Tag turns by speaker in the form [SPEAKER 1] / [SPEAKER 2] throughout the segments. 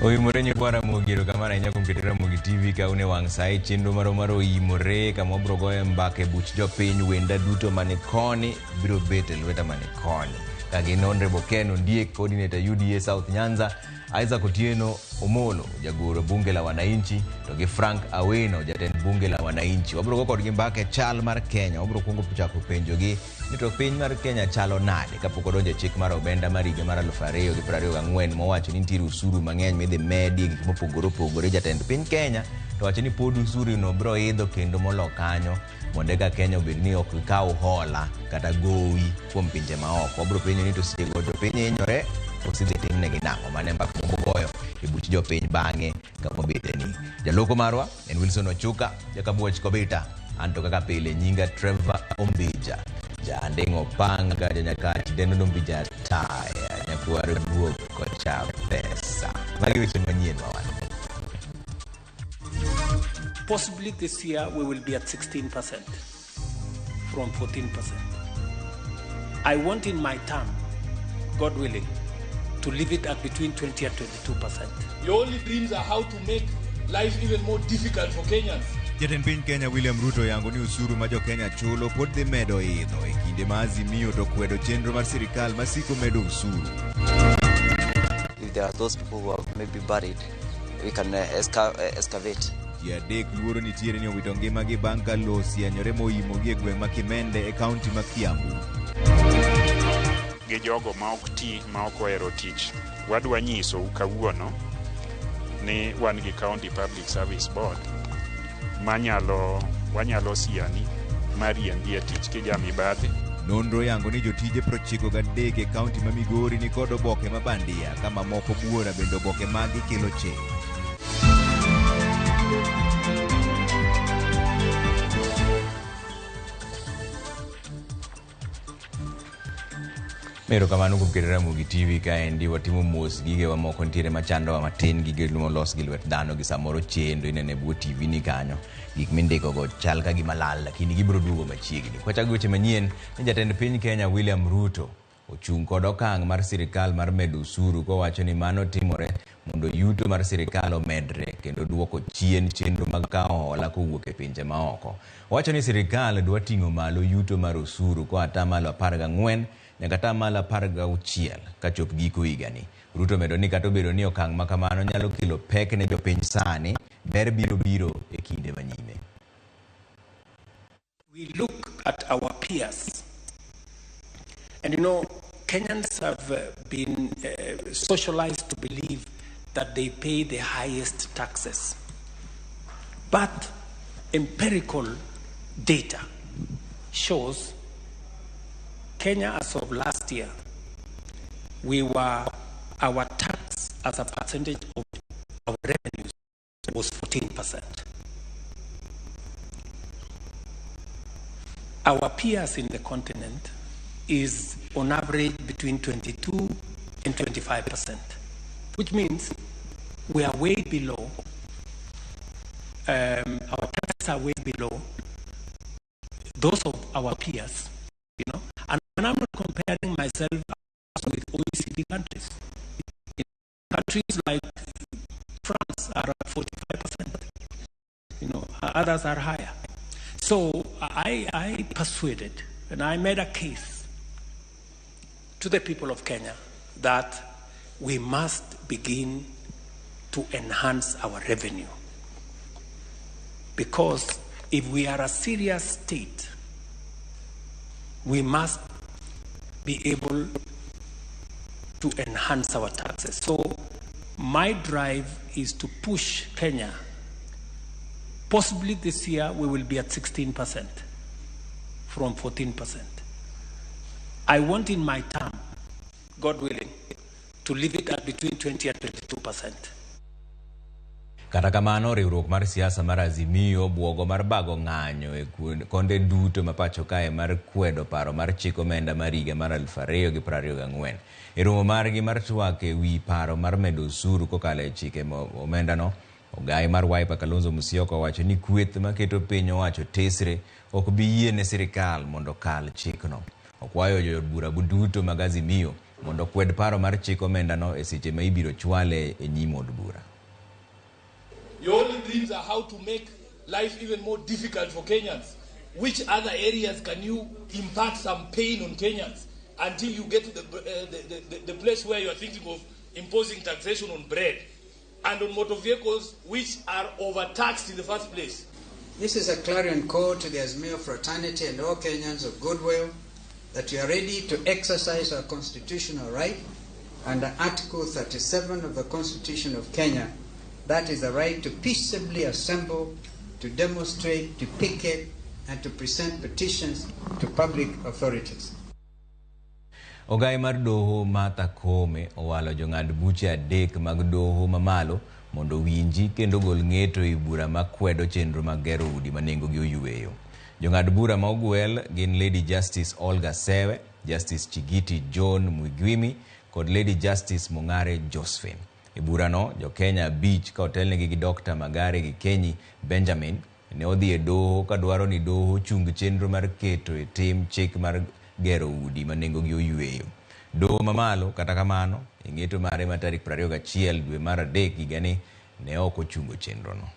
[SPEAKER 1] Oimore nyikwa Ramogi, erokamano ahinya kuom keto Ramogi TV ka un e wang' sa e chenro marwa mar Oimore kama wabiro goye mbaka e buch jopiny. Wenda duto mani koni biro bet e lweta mani koni ka gin Honorable Ken Ondiek, coordinator UDA South Nyanza, Isaac Otieno Omolo, jagoro bunge la wananchi, to gi Frank Awino, jatend bunge la wananchi. Wabiro go kodgi mbaka e chal mar Kenya. Wabiro kuongo chako penjogi ni to piny mar Kenya chalo nade kapok odonjo e chik mar omenda mar higa mar 2024 mowacho ni nitiere osuru mang'eny midhi medi e gik mopogore opogore. Jatend piny Kenya to wacho ni pod osuru no biro idho kendo molo kanyo mondo eka Kenya obed ni ok kaw hola kata gowi kuom pinje maoko. Wabiro penjo ni to sechego jopiny hinyore koso idhi timnegi nang'o? Mano e mbaka mwabogoyo e buch jopiny bang'e kama wabete ni. Jaloko marwa en Wilson Ochuka, Jakabuoch Kobita, anto kaka pile nyinga Trevor Ombija, Jaanding'o Panga, Janyakach Deno Ombija Taya, Nyakwar Guok kocha pesa. Magi weche manyien ma wan go.
[SPEAKER 2] Possibly this year we will be at 16% from 14%. I want in my term, God willing, to leave it at between 20 and 22%.
[SPEAKER 3] Your only dreams are how to make life even more difficult for Kenyans.
[SPEAKER 4] Jatend piny Kenya William Ruto yango ni osuru ma jo-Kenya chulo pod dhi medo idho e kinde ma Azimio to kwedo chenro mar sirikal masiko medo osuru.
[SPEAKER 5] If there are those people who have maybe buried, we can excavate.
[SPEAKER 4] Ji adek luoro nitiere ni owito ngimagi bang' ka lowo osianyore moimogi e gweng' ma Kimende e kaunti ma Kiambu.
[SPEAKER 6] Gi jogo ma ok ti, ma ok ohero tich. Wadwa nyisou kawuono ni wan gi County Public Service Board manyalo wanyalo siani mariembi e tich kija mibadhi.
[SPEAKER 4] Nonro yango ni jotije 93 e kaunti ma Migori ni kod oboke ma bandia ka mamoko buora bende oboke maggi kelo chik.
[SPEAKER 1] Erokamano kuom keto Ramogi TV kaendi watimo mos gigewa moko nitiere machandowa matin gige molos gi lwet dhano gi samoro chendo ineno e bwo TV ni kanyo gik mindiko go chal ka gima lal lakini gibiro duogo machiegni. Kwachako weche manyien ni jatend piny Kenya William Ruto ochung' kod okang' mar sirikal mar medo osuru kowacho ni mano timore mondo yuto mar sirikal omedre kendo duoko chien chenro mag kawo hola kowuok e pinje maoko. Owacho ni sirikal dwa ting'o malo yuto mar osuru koa atamalo 14 nyaka atamalo 16 kachop giko higani. Ruto omedo ni kata obedo ni okang' ma kamano nyalo kelo pek ne jopiny sani, ber biro biro e kinde manyime.
[SPEAKER 2] We look at our peers, and Kenyans have been socialized to believe that they pay the highest taxes. But empirical data shows Kenya as of last year, our tax as a percentage of our revenues was 14%. Our peers in the continent is on average between 22 and 25%, which means we are way below, our taxes are way below those of our peers, And I'm not comparing myself with OECD countries. Countries like France are at 45%, others are higher. So I persuaded and I made a case to the people of Kenya that we must begin to enhance our revenue. Because if we are a serious state, we must be able to enhance our taxes. So my drive is to push Kenya. Possibly this year we will be at 16% from 14%. I want in my term, God willing, to leave it at between 20 and 22%.
[SPEAKER 1] Kata kamano, riwruok mar siasa mar Azimio buogo mar bago ng'anyo e konde duto ma pacho kae mar kwedo paro mar chik omenda mar higa mar 2024. E romo margi mar twak e wi paro mar medo osuru kokalo e chike omendano, ogai mar Wiper Kalonzo Musyoka owacho ni kweth maketo piny owacho tesre ok bi yie ne sirikal mondo okal chikno. Okwayo jood bura duto mag Azimio mondo okwed paro mar chik omendano e seche ma ibiro chwale e nyim od bura.
[SPEAKER 3] Your only dreams are how to make life even more difficult for Kenyans. Which other areas can you impart some pain on Kenyans until you get to the place where you are thinking of imposing taxation on bread and on motor vehicles which are overtaxed in the first place?
[SPEAKER 7] This is a clarion call to the Azimio fraternity and all Kenyans of goodwill that we are ready to exercise our constitutional right under Article 37 of the Constitution of Kenya. That is the right to peaceably assemble, to demonstrate, to picket, and to present petitions to public authorities.
[SPEAKER 1] Ogai mar doho Martha Koome owalo jong'ad buche 3 mag doho mamalo mondo owinji kendo gol ng'eto e bura makwedo chenro mag gero udi ma nengogi oyueyo. Jong'ad bura ma ogwel gin Lady Justice Olga Sewe, Justice Chigiti John Mwigwimi kod Lady Justice Mong'are Josephine. E burano, jo-Kenya 5 ka otelnegi gi Dr. Magare Gikenyi Benjamin ne odhi e doho kadwaro ni doho chung chenro mar keto e tim chik mar gero udi ma nengogi oyueyo. Doho mamalo, kata kamano, e ng'eto mare ma tarik 21 dwe mar 3 higani ne ok ochungo chenrono.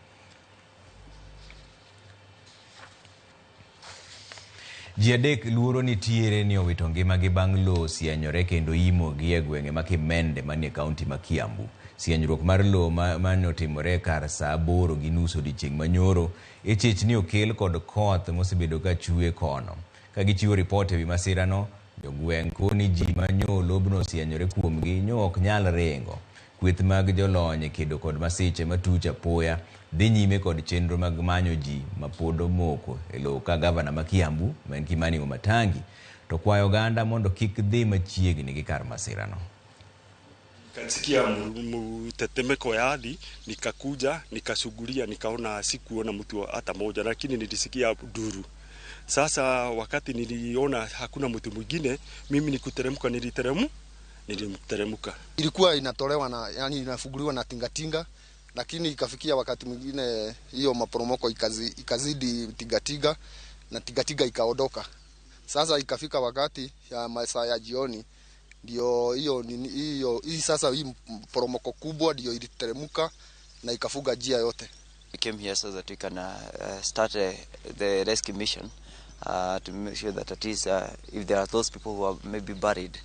[SPEAKER 1] Ji 3 luoro nitiere ni owito ngimagi bang' lowo sienyore kendo imogi e gwenge ma Kimende manie kaunti ma Kiambu. Sienyruok mar lowo mane otimore kar saa 8:30 odiechieng' manyoro e chich ni okel kod koth mosebedo ka chwe kono. Ka gichiwo ripot ewi masirano, jogweng' koni ji manyo lobno osienyore kuomgi nyo ok nyal ringo. Kweth mag jolony e kedo kod masiche matuch apoya dhi nyime kod chenro mag manyo ji mapod omoko e lowo ka gavana ma Kiambu ma en Kimani Wamatangi to kwayo oganda mondo kik dhi machiegni gi kar masirano.
[SPEAKER 8] Nikasikia mtetemeko ya ardhi, nikakuja nikasugulia, nikaona sikuona mtu hata moja, lakini nilisikia duru. Sasa wakati niliona hakuna mtu mwingine, mimi nikuteremka, nilimteremka.
[SPEAKER 9] Ilikuwa inatolewa na, yani inafunguliwa na tingatinga, lakini ikafikia wakati mwingine hiyo maporomoko ikazidi tingatinga na tingatinga ikaondoka. Sasa ikafika wakati ya masaa ya jioni ndio hiyo hii sasa hii poromoko kubwa ndio iliteremka na ikafuga njia yote.
[SPEAKER 5] We came here so that we can start the rescue mission to make sure that at least if there are those people who are maybe buried,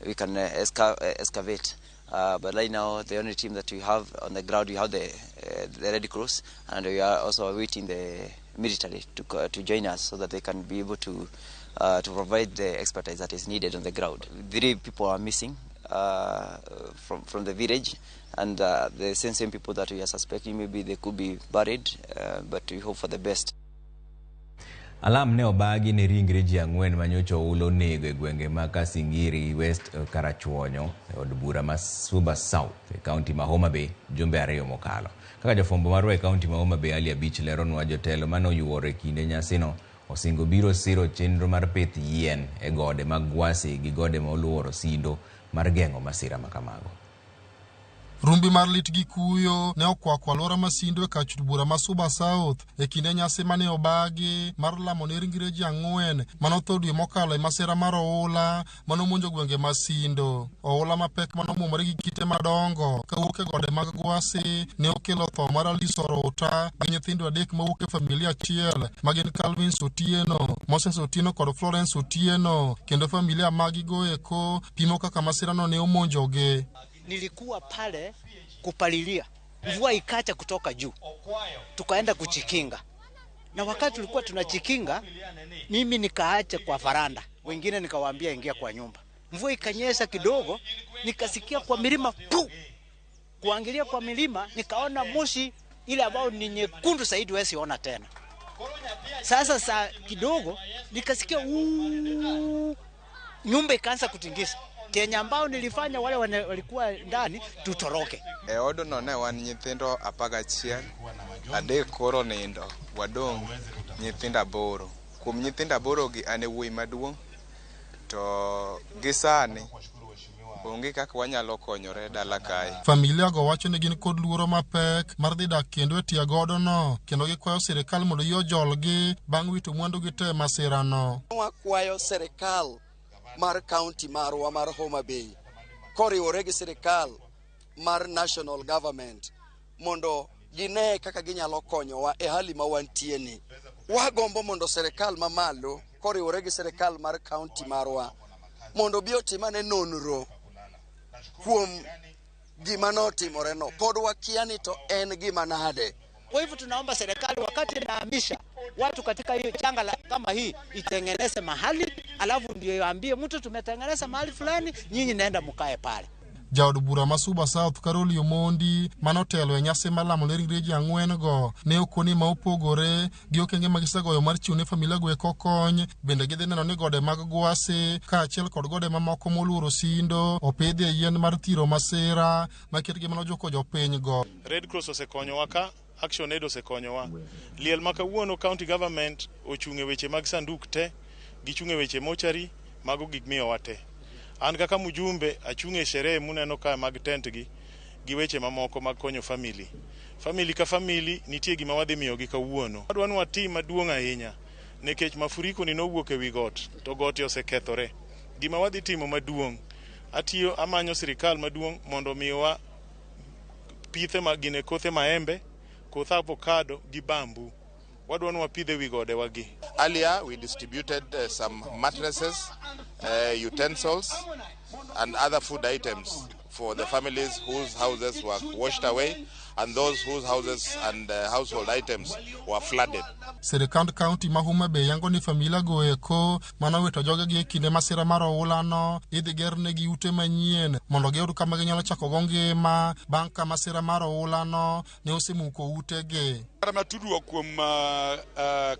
[SPEAKER 5] we can excavate. But right now, the only team that we have on the ground, we have the Red Cross, and we are also awaiting the military to join us so that they can be able to provide the expertise that is needed on the ground. 3 people are missing from the village, and the same people that we are suspecting, maybe they could be buried, but we hope for the best.
[SPEAKER 1] Alam ne obagi ne ringre ji 4 manyocha oula onego e gwenge ma Kasingiri West Karachuonyo e od bura ma Suba South e kaunti ma Homa Bay jumbe 2 mokalo. Kaka jofwambo marwa e kaunti ma Homa Bay Ali Abich leronwa, jotelo mane oyuoro e kinde nyasino osingo biro siro chenro mar pith yien e gode mag Gwasi gi gode ma oluoro Sindo mar geng'o masira ma kamago.
[SPEAKER 10] Rumbi mar lit gi kuyo ne okwako alwora ma Sindo e kar bura ma Suba South e kinde nyasi mane obagi mar lamo ne ringre ji 4 manotho dwe mokalo e masira mar oula manomonjo gwenge ma Sindo. Oula mapek manomuomore gi kite madongo kawuok e gode mag Gwasi ne okelo tho mar Alice Oruta gi nyithindo 3 mawuok e familia achiel ma gin Calvin Otieno, Moses Otieno kod Florence Otieno, kendo familia magigo eko pimo kaka masirano ne omonjogi.
[SPEAKER 11] Nilikuwa pale kupalilia, mvua ikacha kutoka juu, tukaenda kuchikinga, na wakati tulikuwa tunachikinga, mimi nikaacha kwa faranda, wengine nikawaambia ingia kwa nyumba. Mvua ikanyesha kidogo, nikasikia kwa milima pu, kuangalia kwa milima nikaona moshi ile ambayo ni nyekundu zaidi, wewe siona tena. Sasa saa kidogo nikasikia nyumba ikaanza kutingisa. Kenya ambao nilifanya wale walikuwa ndani tutoroke.
[SPEAKER 12] E odono ne wan nyithindo 11, 3 koro nindo, wadong' nyithindo 8. Kuom nyithindo 8 gi an e wuoyi maduong', to gi sani onge kaka wanyalo konyore dala kae.
[SPEAKER 10] Familia go wacho ni gin kod luoro mapek mar dhi dak kendo e tie godono, kendo gikwayo sirikal mondo yie ojolgi bang' wito mwandugi te masirano.
[SPEAKER 13] Wakwayo sirikal mar kaunti marwa mar Homa Bay Koriwore gi sirikal mar national government mondo gine kaka ginyalo konyowa e hali ma wantie ni. Wagombo mondo sirikal mamalo koriwore gi sirikal mar kaunti marwa mondo obi otim ane nonro kuom gima notimoreno. Pod wakia ni to en gima nade.
[SPEAKER 11] Kwa hivyo tunaomba serikali wakati inahamisha watu katika hiyo janga la kama hii itengeneze mahali, alafu ndio iambie mtu tumetengeneza mahali fulani, nyinyi naenda mkae pale.
[SPEAKER 10] Jaod bura ma Suba South Carol Omondi manotelo e nyasi mar lamo ne ringre ji ang'wen go ne okoni ma opogore gi okenge ma gisegoyo mar chiwo ne familia go eko kony. Bende gidhi neno ni gode mag Gwasi kaachiel kod gode mamoko moluoro Sindo opidhie yien mar thiro masira maketgi manojuko jopiny go.
[SPEAKER 14] Red Cross osekonyowa ka, Action Aid osekonyowa. Liel ma kawuono county government ochung' e weche mag sanduk te, gichung' e weche mochari, mago gik miyowa te. An kaka mjumbe achung' e sherehe muneno ka mag tent gi gi weche mamoko mag konyo family. Family ka family nitie gima wadhi miyogi kawuono. Wadwa ni watim maduong' ahinya nikech mafuriko ni nowuok ewi got to gote osekethore. Gima wadhi timo maduong' atiyo amanyo sirikal maduong' mondo omiwa pithe ma gine kothe maembe, koth avocado gi bamboo. Wadwa ni wapidh ewi godewa gi.
[SPEAKER 15] Earlier, we distributed some mattresses, utensils, and other food items for the families whose houses were washed away and those whose houses and household items were flooded.
[SPEAKER 10] Sirikand kaunti ma Homa Bay yango ni familia go eko manowito jogegi e kinde masira mar oula idhi gernegi ute manyien mondo giyud kama ginyalo chako go ngima bang' ka masira mar oula no ne osemuko utegi.
[SPEAKER 16] Kata mana tudruok kuom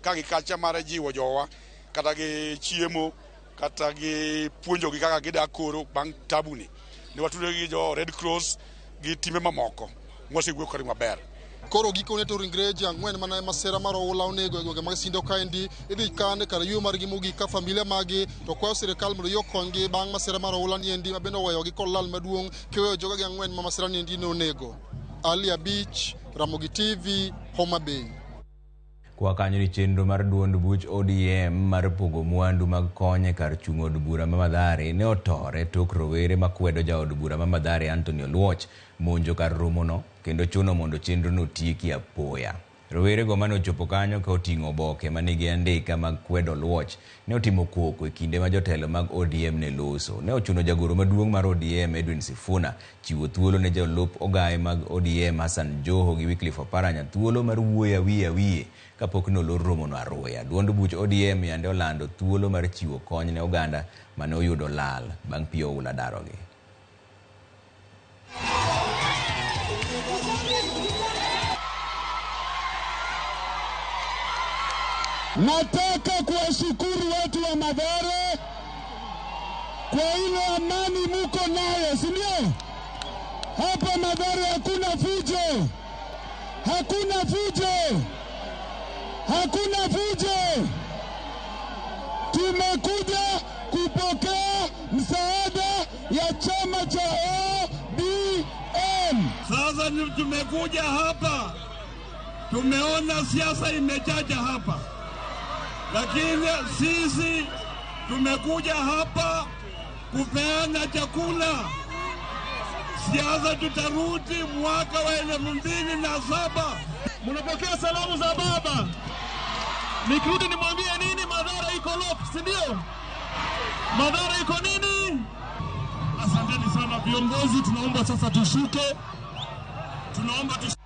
[SPEAKER 16] ka gi kacha mar jiwo jowa kata gi chiemo kata gi puonjogi kaka gidak koro bang' tabuni. Ne watudore gi jo Red Cross gi timbe mamoko mwasewuoyo kodgi maber.
[SPEAKER 10] Koro gikone to ringre ji ang'wen mane masira mar oula onego e gwenge mag Sindo kaendi idhi kan kar yueyo margi mogik ka familia magi to kwayo sirikal mondo okonygi bang' masira mar oula niendi ma bende oweyogi kod lal maduong' kiweyo jogegi ang'wen ma masira niendi nonego. Ali Abich, Ramogi TV, Homa Bay.
[SPEAKER 1] Kwa kanyo ni chenro mar duond buch ODM mar pogo mwandu mag kony e kar chung' od bura ma Mathare ne otore tok rowere makwedo jaod bura ma Mathare Anthony Oluoch monjo kar romono kendo chuno mondo chenrono otieki apoya. Rowerego mane ochopo kanyo ka oting'o oboke manigi andika mag kwedo Oluoch ne otimo koko e kinde ma jotelo mag ODM ne loso. Ne ochuno jagoro maduong' mar ODM Edwin Sifuna chiwo thuolo ne jolup ogaye mag ODM Hassan Joho gi Wycliffe Oparanya thuolo mar wuoyo awiye awiye kapok nolor romono aruya. Duond buch ODM yande olando thuolo mar chiwo kony ne oganda mane oyudo lal bang' pi oula darogi.
[SPEAKER 17] Nataka kuwashukuru watu wa Mathare kwa ile amani muko nayo, si ndio? Hapa Mathare hakuna fujo, hakuna fujo, hakuna fujo. Tumekuja kupokea msaada ya chama cha ODM.
[SPEAKER 18] Sasa tumekuja hapa, tumeona siasa imechacha hapa, lakini sisi tumekuja hapa kupeana chakula. Siasa tutarudi mwaka wa 2007.
[SPEAKER 19] Mnapokea salamu za baba. Nikirudi nimwambie nini? Mathare iko lock, si ndio? Mathare iko nini? Asanteni sana viongozi, tunaomba sasa tushuke. Tunaomba tushuke.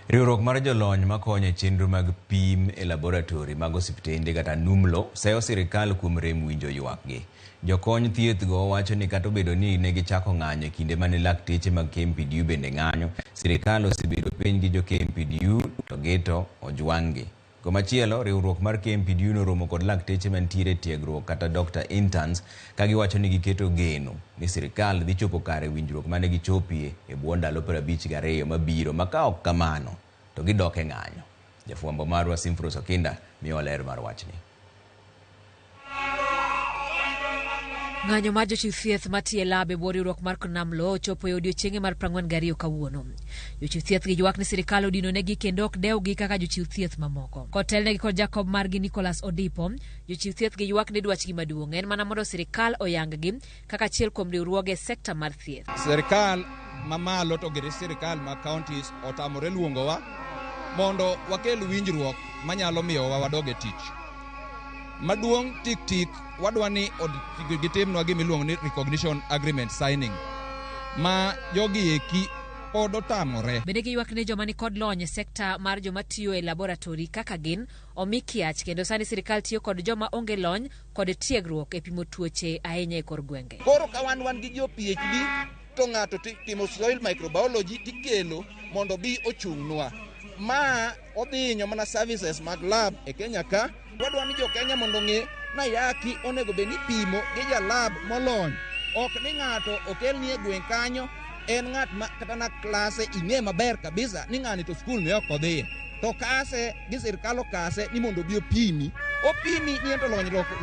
[SPEAKER 1] Riwruok mar jolony makonyo e chenro mag pim e laboratori mag osiptende kata NUMLO seyo sirikal kuom rem winjo ywakgi. Jokony thieth go wacho ni kata obedo ni ne gichako ng'anyo e kinde mane lakteche mag KMPDU bende ng'anyo, sirikal osebedo piny gi jo KMPDU to gito ojwang'gi. Komachielo, riwruok mar KMPDU noromo kod lakteche mantiere e tiegruok kata doctor interns ka giwacho ni giketo geno ni sirikal dhi chopo kare winjruok mane gichopie e bwo ndalo 52 mabiro ma ka ok kamano to gidok e ng'anyo. Jafwambo marwa Simfros Okinda miyowa ler mar wachni.
[SPEAKER 20] Ng'anyo mar jochiw thieth matiyo e lab e bwo riwruok mar KNAMLO ochopo e odiechienge mar 42 kawuono. Jochiw thieth gi ywak ni sirikal odinonegi kendo ok dewgi kaka jochiw thieth mamoko. Kotelnegi kod jakom margi Nicholas Odipo, jochiw thieth gi ywak ni dwachgi maduong' en mana mondo sirikal oyang-gi kaka achiel kuom riwruoge e sekta mar thieth.
[SPEAKER 21] Sirikal mamalo to gi sirikal ma counties otamore luongowa mondo wakel winjruok manyalo miyowa wadog e tich. Maduong' tik tik wadwa ni gitimnwa gima iluongo ni recognition agreement signing ma jogi eki pod otamore.
[SPEAKER 20] Bende giywak ni joma nikod lony e sekta mar joma tiyo e laboratori kaka gin omi kiach kendo sani sirikal tiyo kod joma onge lony kod tiegruok e pimo tuoche ahinya e kor gwenge.
[SPEAKER 21] Koro ka wan wan gi jo PhD to ng'ato timo soil microbiology tikelo mondo bi ochung'nwa. Ma odhi hinyo mana services mag lab e Kenya ka. Wadwa ni jo Kenya mondo ong'e na yaki onego bed ni ipimo gi ja lab molony. Ok ni ng'ato okelni e gweng' kanyo en ng'at ma kata na klase ing'e maber kabisa ni ng'ani to skul ne ok odhiye. To kase gi sirkal okase ni mondo obi opimi. Opimi ni en to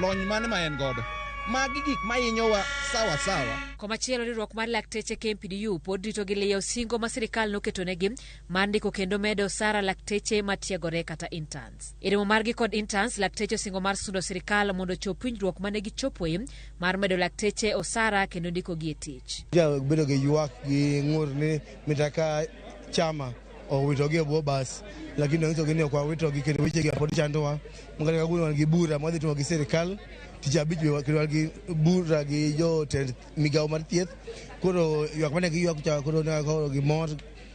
[SPEAKER 21] lony mane ma en godo. Magi gik mahinyowa sawa sawa.
[SPEAKER 20] Komachielo riwruok mar lakteche KMPDU pod rito gi liyo singo ma sirikal noketonegi mar ndiko kendo medo osara lakteche matiegore kata interns. E romo margi kod interns, lakteche osingo mar sundo sirikal mondo ochop winjruok mane gichopoe mar medo lakteche osara kendo ndikogi e tich.
[SPEAKER 22] Ja bedo gi ywak gi ng'ur ni mitaka chama owitogi e bwo bas, lakini onyisogi ni ok wawitogi kendo wechegi pod chandowa. Makata kawuono wan gi bura mwadhi timo gi sirikal tich abich be kendo wan gi bura gi jotend migawo mar thieth. Koro ywak mane giywak cha koro ne koro gimor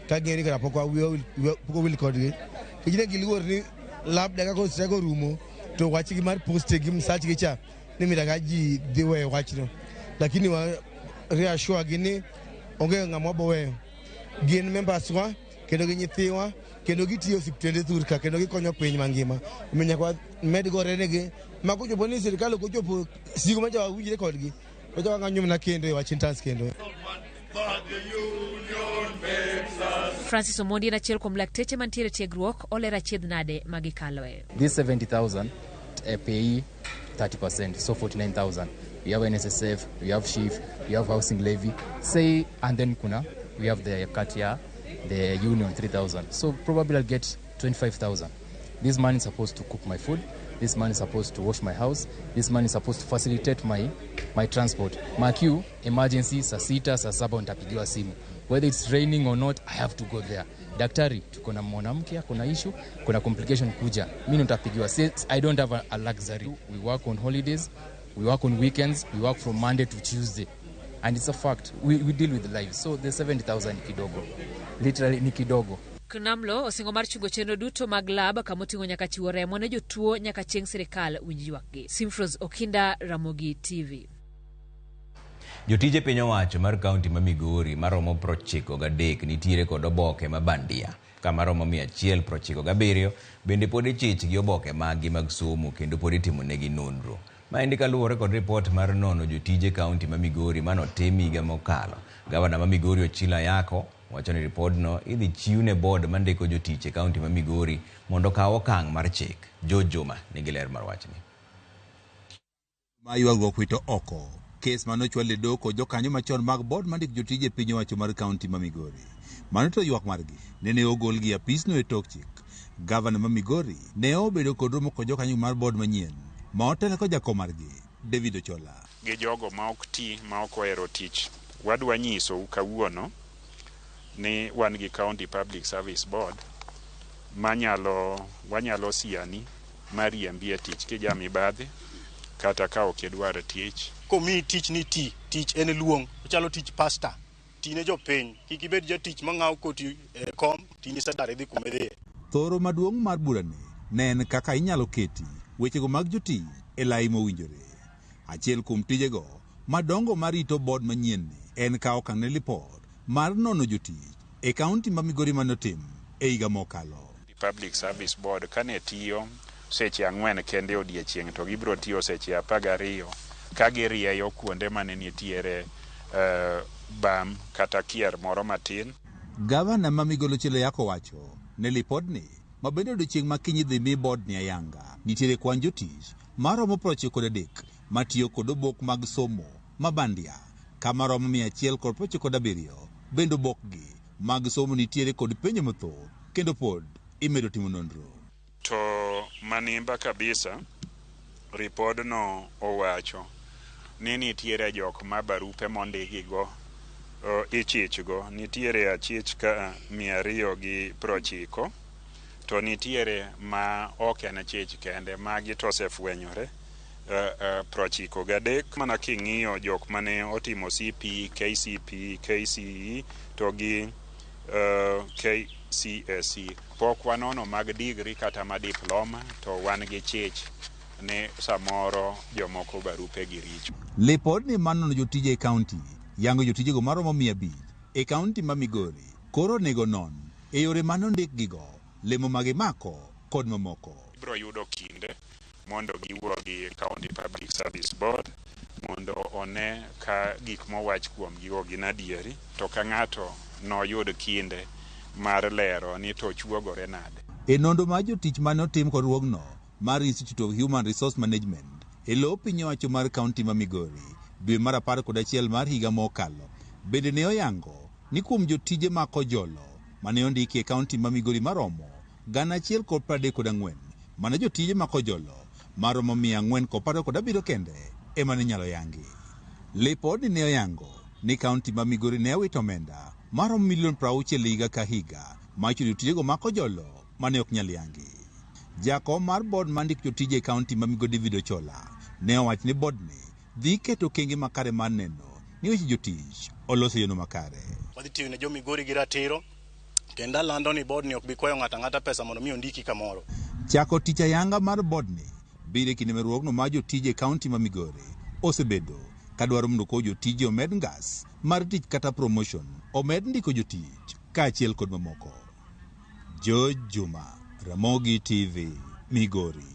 [SPEAKER 22] ka ging'eyo ni kara pok owil kodgi. Nikech ne giluor ni labda ka koro strike orumo to wachgi mar poste gi msachgi cha ni mitaka ji dhi weyo wachno. Lakini wa reassure gi ni onge ng'ama wabo weyo. Gin members wa kendo gi nyithiwa kendo gitiyo osiptende thur ka kendo gikonyo piny mangima. Omiyo nyaka wamed gore negi ma kochopo ni sirikal ok ochopo sigo ma wawinjre kodgi to wang'anyo mana kendo e wach interns kendo.
[SPEAKER 20] Francis Omondi en achiel kuom lakteche mantiere tiegruok olero achiedh nade ma gikaloe.
[SPEAKER 23] This 70,000 pay 30%, so 49,000. We have NSSF, we have SHIF, we have housing levy, say, and then kuna, we have the Katia, the union 3,000. So probably I'll get 25,000. This money is supposed to cook my food. This money is supposed to wash my house. This money is supposed to facilitate my transport. Mark you, emergency, saa sita, saa saba nitapigiwa simu. Whether it's raining or not, I have to go there. Daktari, tuko na mwanamke, kuna issue, kuna complication kuja. Mimi nitapigiwa. I don't have a luxury. We work on holidays, we work on weekends, we work from Monday to Tuesday. And it's a fact. We deal with life. So the 70,000 ni kidogo. Literally ni kidogo.
[SPEAKER 20] KNAMLO osingo mar chungo chenro duto mag lab kamoting'o nyaka chiwo remo ne jotuo nyaka chieng' sirikal winj ywakgi. Simfros Okinda, Ramogi TV.
[SPEAKER 1] Jotije piny owacho mar kaunti ma Migori maromo 93 nitiere kod oboke ma bandia kama romo 197 bende pod ichich gi oboke maggi mag somo kendo pod itimonegi nonro. Maendi kaluwore kod ripot mar nono jotije kaunti ma Migori manotim higa mokalo. Gavana ma Migori Ochilo Ayako wacho ni ripodno idhi chiw ne board mandiko jotich e kaunti ma Migori mondo okaw okang' mar chik. George Juma nigi ler mar wachni.
[SPEAKER 24] Ma ywaruok wito oko. Kes manochwal e doho kod jokanyo machon mag board mandiko jotije e piny owacho mar kaunti ma Migori. Mano to ywak margi nene ogolgi e apisno e tok chik. Gavana ma Migori ne obedo kod romo kod jokanyo mar board manyien ma otelo kod jakom margi David Ochola.
[SPEAKER 6] Gi jogo ma ok ti ma ok ohero tich, wadwa nyisou kawuono ni wan gi County Public Service Board manyalo wanyalo siani mariembi e tich kija mibadhi kata ka ok idwar tich.
[SPEAKER 25] Komiyi tich ni ti, tich en luong, ochalo tich pastor. Tine jopiny, kik ibed jatich mang'awo koti e kom, tini sadar idhi kuma idhiye.
[SPEAKER 24] Thoro maduong' mar burani ne en kaka inyalo keti wechego mag jotich e lai mowinjore. Achiel kuom tijego madongo marito board manyien ni en kawo okang' ne lipot mar nono jotich e kaunti ma Migori manotim e higa mokalo.
[SPEAKER 6] Public Service Board kane tiyo seche 4 kende odiechieng' to gibiro tiyo seche 12 ka girieyo kuonde mane nitiere bam kata kier moro matin.
[SPEAKER 24] Gavana ma Migori Ochilo Ayako wacho ne lipodni ma bende odiechieng' ma kiny idhi mi board ni ayanga nitiere kwan jotich maromo 93 matiyo kod obok mag somo mabandia kama romo 197 bende obokgi mag somo nitiere kod penjo mathoth kendo pod imedo timo nonro.
[SPEAKER 6] To manimba kabisa, ripodno owacho ni nitiere jok ma barupe mondikigo ichichgo, nitiere achich ka 290 to nitiere ma ok en achich kende, magi to osefwenyore 93. Mana king'iyo jok mane otimo CP, KCP, KCE to gi KCSE, pok wanono mag degree kata ma diploma, to wan gi chich ni samoro jomoko barupe gi richo.
[SPEAKER 24] Lipodni mar nono jotije e kaunti yango jotijego maromo 500 e kaunti ma Migori koro onego non e yore mane ondikgigo, lemo magimako kod mamoko.
[SPEAKER 6] Ibiro yudo kinde mondo giwuo gi County Public Service Board mondo one ka gik mowach kuomgigo gin adieri, to ka ng'ato noyud kinde mar lero ni to chuogore nade.
[SPEAKER 24] E nonro mar jotich mane otim kod riwruogno mar Institute of Human Resource Management e lo piny owacho mar kaunti ma Migori dwe mar 11 mar higa mokalo, bende ne oyango ni kuom jotije ma kojolo mane ondiki e kaunti ma Migori maromo 1,034, mana jotije ma kojolo maromo 447 kende ema ne nyalo yangi. Lipodni ne oyango ni kaunti ma Migori ne owito omenda maromo milion 60 higa ka higa mar chulo jotijego ma kojolo mane ok nyal yangi. Jakom mar board mandik jotije e kaunti ma Migori David Ochola ne owacho ni board ni dhi keto okenge makare mar neno ni weche jotich olos e yono makare.
[SPEAKER 25] Wadhi tiyo ne jo Migori gi ratiro, kendo alando ni board ni ok bi kwayo ng'ato ang'ata pesa mondo mi ondiki kamoro.
[SPEAKER 24] Chako tich ayanga mar board ni biro e kinde ma riwruogno mar jotije e kaunti ma Migori osebedo kadwaro mondo koro jotije omed ngas mar tich kata promotion, omed ndiko jotich kaachiel kod mamoko. George Juma, Ramogi TV, Migori.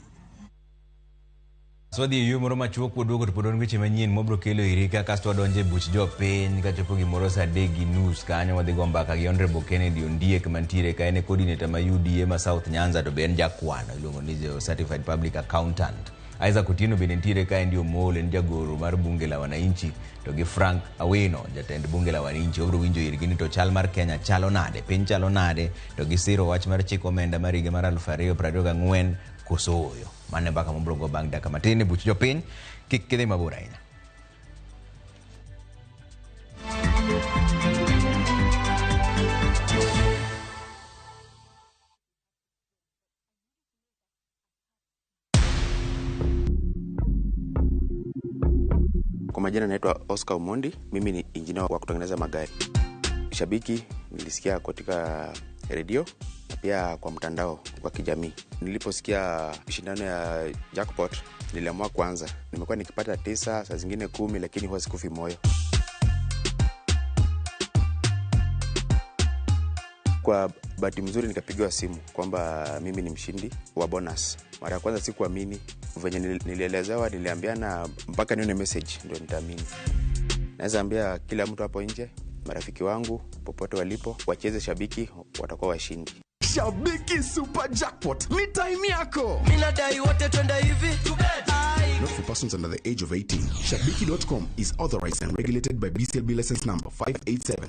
[SPEAKER 1] Wadhi e yo moro machuok waduogo to pod wan weche manyien mwabiro kelo iri ka kasto wadonjo e buch jopiny kachopo gimoro saa 3:30 kanyo wadhi go mbaka gi Honorable Kennedy Ondiek mantiere ka en e coordinator ma UDA ma South Nyanza to be en jakwano iluongo ni Certified Public Accountant. Isaac Otieno bende nitiere ka en Omolo en jagoro mar bunge la wananchi to gi Frank Awino jatend bunge la wananchi. Wabiro winjo irgi ni to chal mar Kenya chalo nade, piny chalo nade, to gisiro wach mar chik omenda mar higa mar 2024 koso ooyo. Mano e mbaka mabiro go bang' dakika matin e buch jopiny. Kik kidhi mabor ahinya.
[SPEAKER 2] Kwa majina naitwa Oscar Omondi, mimi ni injinia wa kutengeneza magari. Shabiki nilisikia katika redio na pia kwa mtandao wa kijamii. Niliposikia shindano ya jackpot niliamua kuanza. Nimekuwa nikipata 9, saa zingine 10, lakini huwa sikufi moyo. Kwa bahati mzuri nikapigiwa simu kwamba mimi ni mshindi wa bonus. Mara ya kwanza sikuamini, venye nilielezewa niliambiana mpaka nione message ndio nitaamini. Naweza ambia kila mtu hapo nje, marafiki wangu popote walipo, wacheze Shabiki, watakuwa washindi.
[SPEAKER 3] Shabiki Super Jackpot ni time yako.
[SPEAKER 4] Mimi nadai wote twende hivi.
[SPEAKER 3] Not for persons under the age of 18. Shabiki.com is authorized and regulated by BCLB license number 587.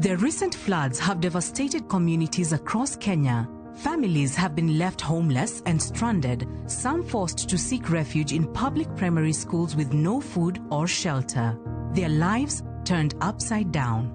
[SPEAKER 7] The recent floods have devastated communities across Kenya. Families have been left homeless and stranded, some forced to seek refuge in public primary schools with no food or shelter. Their lives turned upside down.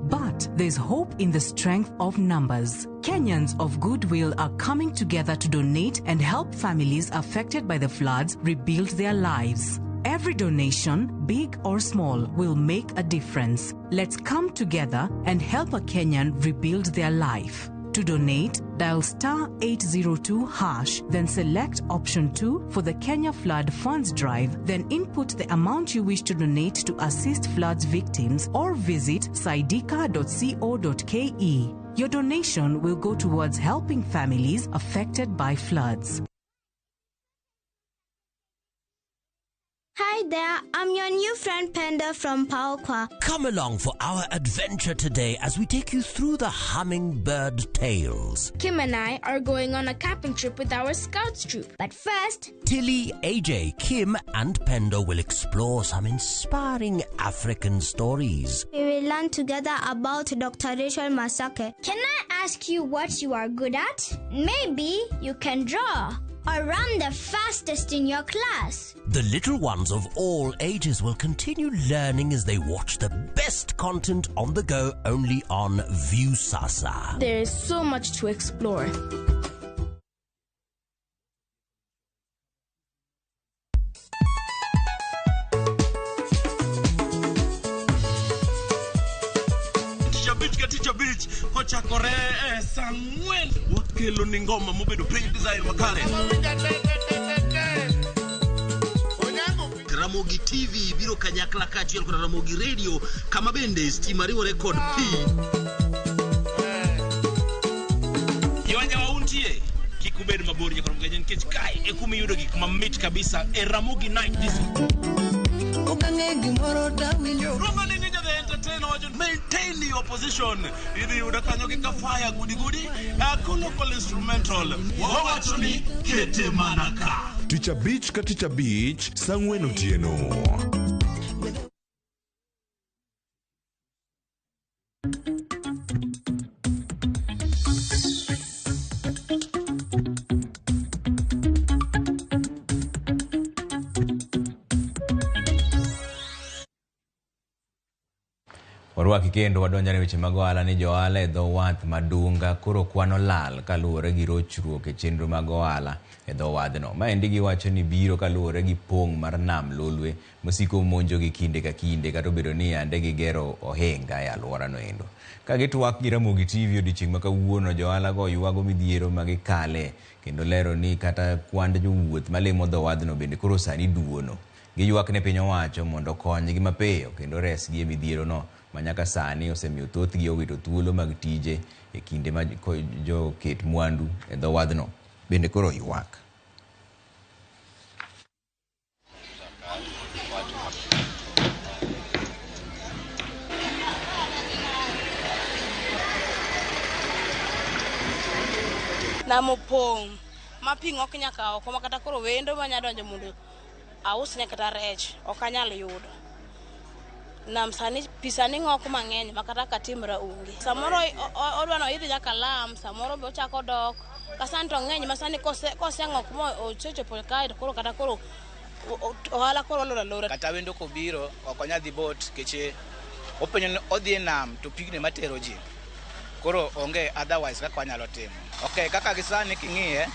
[SPEAKER 7] But there's hope in the strength of numbers. Kenyans of goodwill are coming together to donate and help families affected by the floods rebuild their lives. Every donation, big or small, will make a difference. Let's come together and help a Kenyan rebuild their life. To donate, dial *802#, then select option 2 for the Kenya Flood Funds Drive, then input the amount you wish to donate to assist floods victims or visit saidika.co.ke. Your donation will go towards helping families affected by floods.
[SPEAKER 8] Hi,
[SPEAKER 5] Hi there, I'm your new friend Penda from Paokwa.
[SPEAKER 8] Come along for our adventure today as we take you through the hummingbird tales.
[SPEAKER 9] Kim and I are going on a camping trip with our scouts troop.
[SPEAKER 5] But first,
[SPEAKER 8] Tilly, AJ, Kim, and Pendo will explore some inspiring African stories.
[SPEAKER 5] We will learn together about Dr. Rachel Masake. Can I ask you what you are good at? Maybe you can draw or run the fastest in your class.
[SPEAKER 8] The little ones of all ages will continue learning as they watch the best content on the go only on Viusasa.
[SPEAKER 9] There is so much to explore.
[SPEAKER 12] Tich abich ka tich abich kochakore e saa ang'wen wakelo ni ngoma mobedo piny design makare.
[SPEAKER 13] Ramogi TV biro kanyakla kaachiel kod Ramogi Radio kama bende stima riwore kod pi.
[SPEAKER 12] Jowanja untie kik ubed mabor nyakoro mgaje nikech kae e kuma iyudo gik mamit kabisa e Ramogi Night Disco. Roma ni ninja the entertainer wacho maintain your position. Idhi yudo kanyo gi kafaya gudi gudi local instrumental. Wawacho ni kete mana ka.
[SPEAKER 26] Tich abich ka tich abich saa ang'wen otieno.
[SPEAKER 1] Warwaki kendo wadonjane weche mag ohala ni johala e dho wath Madunga koro kwano lal kaluwore gi rochruok e chenro mag ohala e dho wadhno. Maendi giwacho ni biro kaluwore gi pong' mar nam Lolwe mosiko monjogi kinde ka kinde kata obedo ni yande gigero ohinga e alworano endo. Ka gitwak gi Ramogi TV odiochieng' ma kawuono, johala go ywago midhiero ma gikale kendo lero ni kata kwand jowuoth malimo dho wadhno bende koro sani duono. Giywak ne piny owacho mondo okonygi mapiyo kendo resgi e midhierono ma nyaka sani osemiyo thothgi owito thuolo mag tije e kinde ma joket mwandu e dho wadhno bende koro ywak.
[SPEAKER 27] Nam opong' ma pi ng'ok nyaka oko ma kata koro wendo manya donjo mondo ausne kata rech ok anyal yudo. Nam sani pi sani ng'ok mang'eny ma kata katimra onge. Samoro odwa no idhi nyaka lam, samoro be ochako dok. Ka sani to ng'eny ma sani koseng'ok mo osechopo kae to koro kata koro ohala koro olor alora.
[SPEAKER 21] Kata wendo kobiro ok onyal dhi bot keche openjo ni odhi e nam to pigni matero ji. Koro onge otherwise kaka wanyalo timo. Okay, kaka gi sani king'iye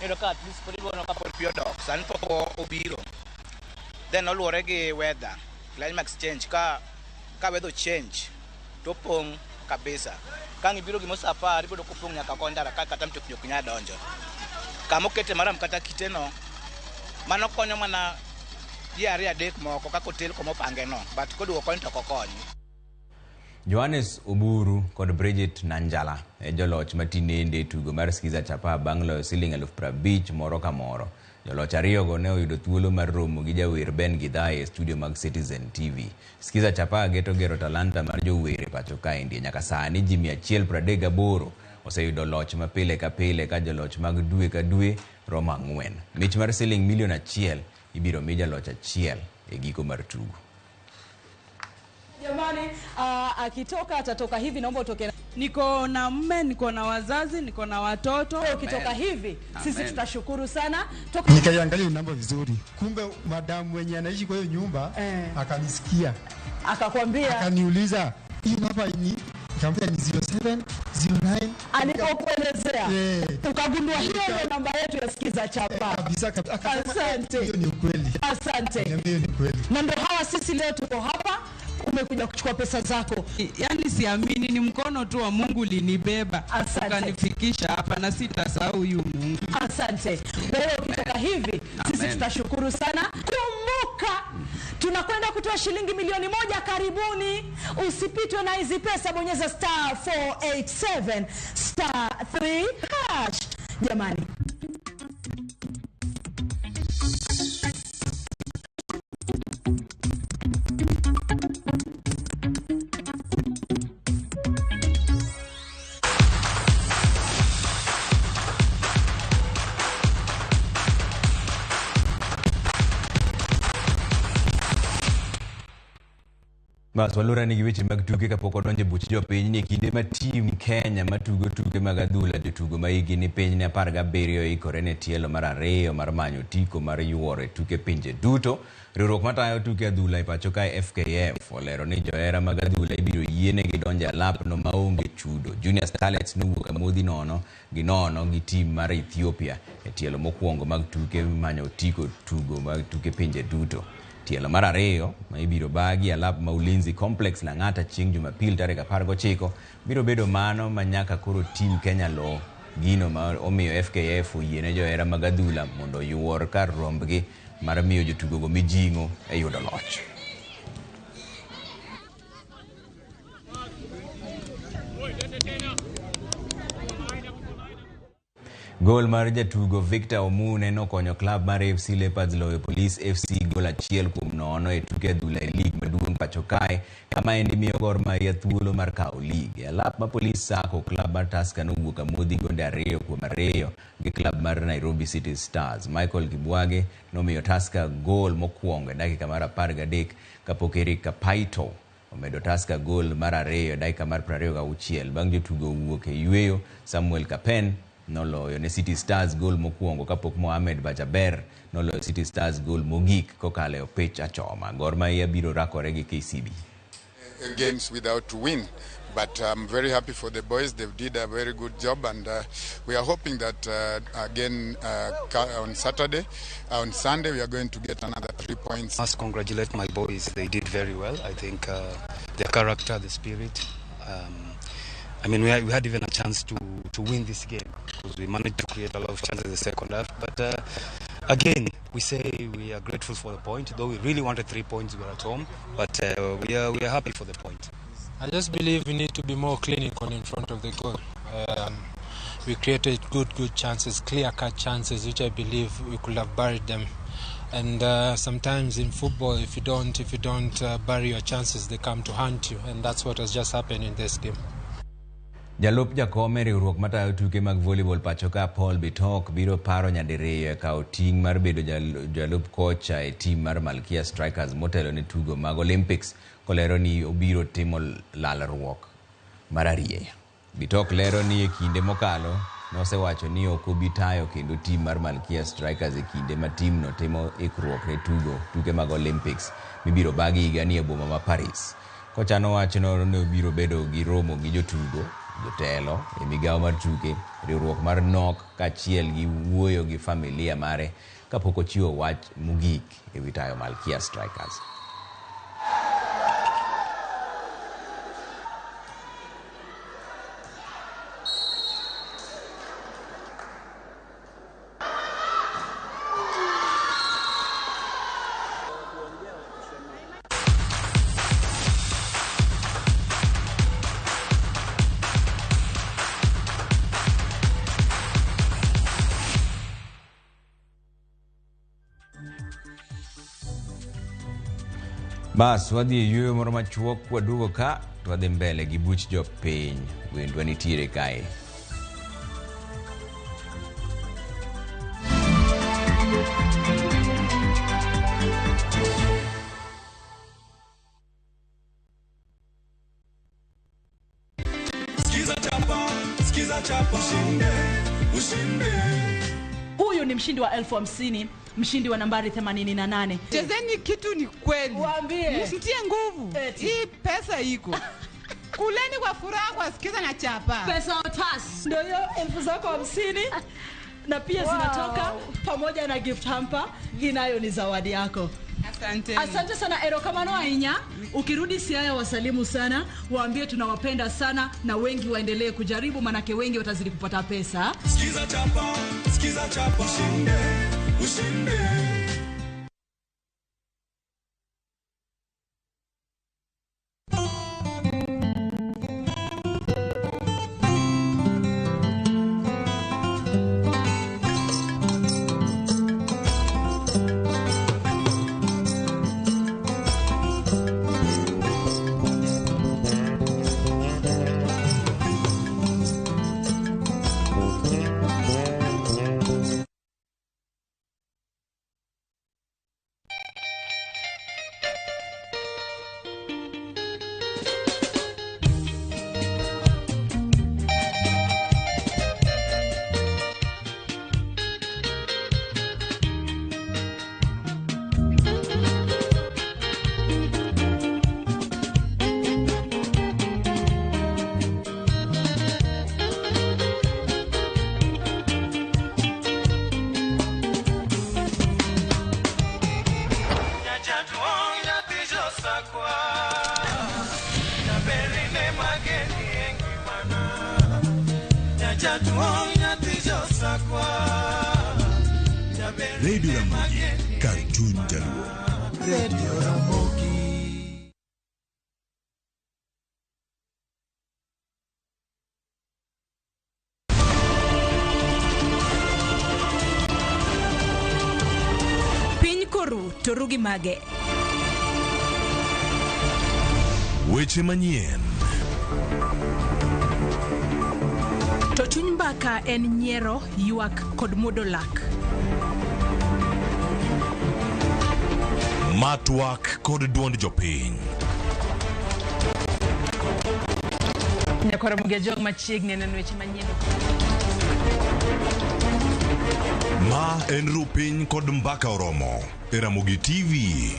[SPEAKER 21] iyudo ka at least pod ibono kapod pi odok, sani pok obiro. Then oluwore gi weather, climate change, ka weather change to opong' kabisa. Ka ang' ibiro gimo saa apar ibiro kopong' nyaka ko ndara ka kata mtokni ok nyal donjo. Kama okete maram kata kiteno, mano konyo mana ji ariyo adek moko kaka otel kuma opange no, but koduogo koni to ok okony.
[SPEAKER 1] Johannes Oburu kod Bridget Nanjala e joloch matinende e tugo mar Skiza Chapa bang' loyo siling 50,000 moro ka moro. Joloch ariyogo ne oyudo thuolo mar romo gi jawer Ben Githae e studio mag Citizen TV. Skiza Chapa geto gero talanta mar jower e pacho kaendi. Nyaka sani ji 138 oseyudo loch ma pile ka pile ka joloch mag dwe ka dwe romo 4. Mich mar siling milion 1 ibiro mi jaloch achiel e giko mar tugo.
[SPEAKER 28] Jamani, akitoka atatoka hivi, naomba utoke.
[SPEAKER 29] Niko na mume, niko na wazazi, niko na watoto.
[SPEAKER 28] Ukitoka hivi, sisi tutashukuru sana.
[SPEAKER 22] Nikaiangalia namba vizuri. Kumbe madamu mwenye anaishi kwa hiyo nyumba akanisikia.
[SPEAKER 28] Akakwambia,
[SPEAKER 22] akaniuliza, hii namba ni, nikamwambia ni 07 09.
[SPEAKER 28] Alipokuelezea ukagundua hiyo ndio namba yetu ya Skiza Chapa.
[SPEAKER 22] Kabisa kabisa.
[SPEAKER 28] Asante.
[SPEAKER 22] Hiyo ni ukweli.
[SPEAKER 28] Asante.
[SPEAKER 22] Niambie ni kweli.
[SPEAKER 28] Na ndio hawa sisi leo tuko hapa, umekuja kuchukua pesa zako.
[SPEAKER 29] Yaani siamini, ni mkono tu wa Mungu ulinibeba ukanifikisha hapa na sitasahau huyu Mungu.
[SPEAKER 28] Asante. Wewe ukitoka hivi, sisi tutashukuru sana. Kumbuka tunakwenda kutoa shilingi milioni 1 karibuni. Usipitwe na hizi pesa, bonyeza star 487 star 3 hash. Jamani.
[SPEAKER 1] Bas walura nigi weche mag tuke kapok wadonjo e buch jopiny ni e kinde ma team Kenya matugo tuke mag adhula jotugo ma hikgi ni piny ne 17 ikore ne tielo mar ariyo mar manyo otiko mar yuoro e tuke pinje duto. Riwruok matayo tuke adhula e pacho kae FKF olero ni johera mag adhula ibiro yienegi donjo e alapno maonge chudo. Junior Starlets nowuok amodhi nono gi nono gi team mar Ethiopia e tielo mokwongo mag tuke manyo otiko tugo mag tuke pinje duto. Tielo mar ariyo ma ibiro bagi alap ma Ulinzi Complex Lang'ata chieng' Jumapil tarik 19 biro bedo mano ma nyaka koro team Kenya lo gino ma omiyo FKF oyiene johera mag adhula mondo oyuor kar rombgi mar miyo jotugogo mijing'o e yudo loch. Gol mar jatugo Victor Omune nokonyo klab mar AFC Leopards loyo Police FC gol 1-0 e tuke adhula e lig maduong' pacho kae, kama endi miyo Gor Mahia thuolo mar kawo lig. E alap ma Police Sacco, klab mar Tusker nowuok amodhi gonde 2-2 gi klab mar Nairobi City Stars. Michael Kibwage nomiyo Tusker gol mokwongo e dakika mar 13 kapok Eric Kapaito omedo Tusker gol mar 2 e dakika mar 26. Bang' jotugo wuok e yweyo, Samuel Kapen noloyo ne City Stars gol mokwongo kapok Mohamed Bajaber noloyo City Stars gol mogik kokalo e opich achoma. Gor Mahia biro rakore gi KCB.
[SPEAKER 10] Games without win, but I'm very happy for the boys. They did a very good job, and we are hoping that again on Saturday, on Sunday, we are going to get another 3 points.
[SPEAKER 11] I must congratulate my boys. They did very well. I think their character, the spirit. I mean, we had even a chance to win this game because we managed to create a lot of chances in the second half. But again, we say we are grateful for the point, though we really wanted 3 points. We were at home, but we are happy for the point.
[SPEAKER 14] I just believe we need to be more clinical in front of the goal. We created good chances, clear-cut chances, which I believe we could have buried them. And sometimes in football, if you don't bury your chances, they come to haunt you, and that's what has just happened in this game.
[SPEAKER 1] Jalup jakom e riwruok matayo tuke mag volleyball pacho ka Paul Bitok biro paro nyadiriyo e kawo ting' mar bedo jalup kocha e team mar Malkia Strikers motelo ne tugo mag Olympics, kolero ni obiro timo lalruok mar arieya. Bitok lero ni e kinde mokalo nosewacho ni ok obi tayo kendo team mar Malkia Strikers e kinde ma team no timo ikruok ne tugo tuke mag Olympics mibiro bagi higani e boma ma Paris. Kocha nowacho ni obiro bedo gi romo gi jotugo, jotelo e migawo mar tuke, riwruok mar NOC kaachiel gi wuoyo gi familia mare kapok ochiwo wach mogik e wi tayo Malkia Strikers. Bas, wadhi e yueyo moro machuok waduogo ka to wadhi mbele gi buch jopiny. Wendwa nitiere kae.
[SPEAKER 12] Sikiza chapa, ushinde, ushinde.
[SPEAKER 28] Huyu ni mshindi wa 50,000, mshindi wa nambari 88.
[SPEAKER 29] Chezeni kitu ni kweli.
[SPEAKER 28] Waambie.
[SPEAKER 29] Msitie nguvu. Hii pesa iko. Kuleni kwa furaha kwa Sikiza na Chapa.
[SPEAKER 28] Pesa tas. Ndio hiyo 50,000 na pia zinatoka pamoja na gift hamper. Hii nayo ni zawadi yako.
[SPEAKER 29] Asante.
[SPEAKER 28] Asante sana erokamano ahinya. Ukirudi Siaya wasalimu sana, waambie tunawapenda sana na wengi waendelee kujaribu manake wengi watazidi kupata pesa.
[SPEAKER 12] Sikiza Chapa, Sikiza Chapa, ushinde, ushinde.
[SPEAKER 4] Jaduong' nyathi josakwa. Jaber
[SPEAKER 26] Radio Ramogi, kar chuny Jaluo.
[SPEAKER 4] Radio Ramogi.
[SPEAKER 28] Piny koru to ru gi mage.
[SPEAKER 26] Weche manyien.
[SPEAKER 28] To chuny mbaka en nyiero, ywak kod muodo lak.
[SPEAKER 26] Ma twak kod duond jopiny.
[SPEAKER 28] Nyakwar Ramogi Ajwang' machiegni neno weche manyien.
[SPEAKER 26] Ma en ru piny kod mbaka oromo e Ramogi TV.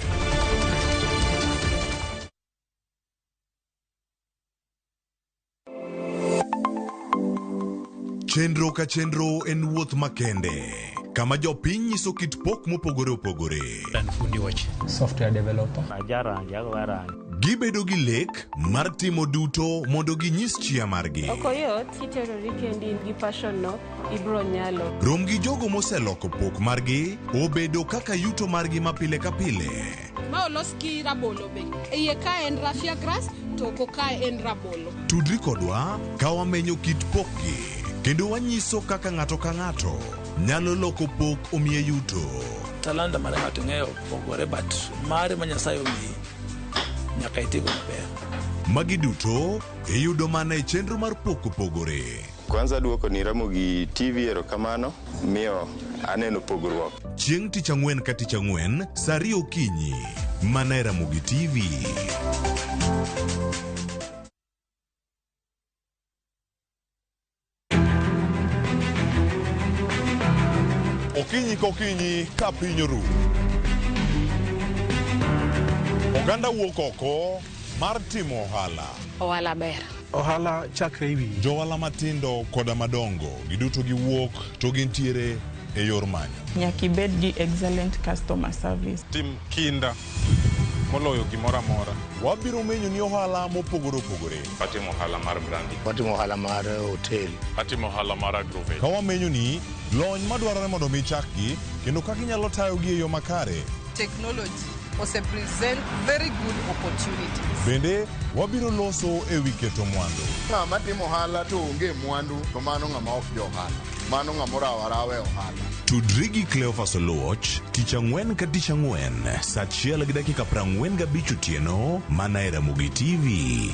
[SPEAKER 26] Chenro ka chenro en wuoth makende kama jopiny nyiso kit pok mopogore opogore.
[SPEAKER 6] Fundi wach. Software developer.
[SPEAKER 26] Gibedo gi lek mar timo duto mondo ginyis chia margi.
[SPEAKER 15] Ok oyot kiterori kendi in gi passion no ibro nyalo.
[SPEAKER 26] Rom gi jogo moseloko pok margi obedo kaka yuto margi ma pile ka pile.
[SPEAKER 16] Ma olos gi rabolo be. E iye ka en raffia grass to oko ka en rabolo.
[SPEAKER 26] Tudri kodwa ka wamenyo kit pokgi kendo wanyiso kaka ng'ato ka ng'ato nyalo loko pok omiye yuto.
[SPEAKER 17] Talanta mar ng'ato ing'eyo pogore but mare ma Nyasaye omiyi nyaka itigo maber.
[SPEAKER 26] Magi duto iyudo mana e chenro mar pok opogore.
[SPEAKER 18] Kwanza duoko ni Ramogi TV erokamano miyo aneno pogruok.
[SPEAKER 26] Chieng' tich ang'wen ka tich ang'wen sa 2 okinyi mana e Ramogi TV. Okinyi kokinyi ka piny oru. Oganda wuok oko mar timo ohala.
[SPEAKER 16] Ohala ber.
[SPEAKER 26] Ohala chakre ewi. Johala matindo koda madongo giduto giwuok to gintiere e yor manyo.
[SPEAKER 19] Nyaka ibed gi excellent customer service.
[SPEAKER 26] Tim kinda moloyo gimoro amora. Wabiro menyo ni ohala mopogore opogore.
[SPEAKER 21] Atimo ohala mar branding.
[SPEAKER 22] Watimo ohala mar hotel.
[SPEAKER 21] Atimo ohala mar agrovet.
[SPEAKER 26] Ka wamenyo ni lony madwarore mondo mi chakgi kendo kaka inyalo tayogi e yo makare.
[SPEAKER 20] Technology ose present very good opportunities.
[SPEAKER 26] Bende wabiro loso e wi keto mwandu.
[SPEAKER 24] Ng'ama timo ohala to onge mwandu to mano ng'ama ok jo ohala. Mano ng'ama orawo arawa e ohala.
[SPEAKER 26] Tudri gi Cleophas Oluoch tich ang'wen ka tich ang'wen saa 1:45 otieno mana e Ramogi TV.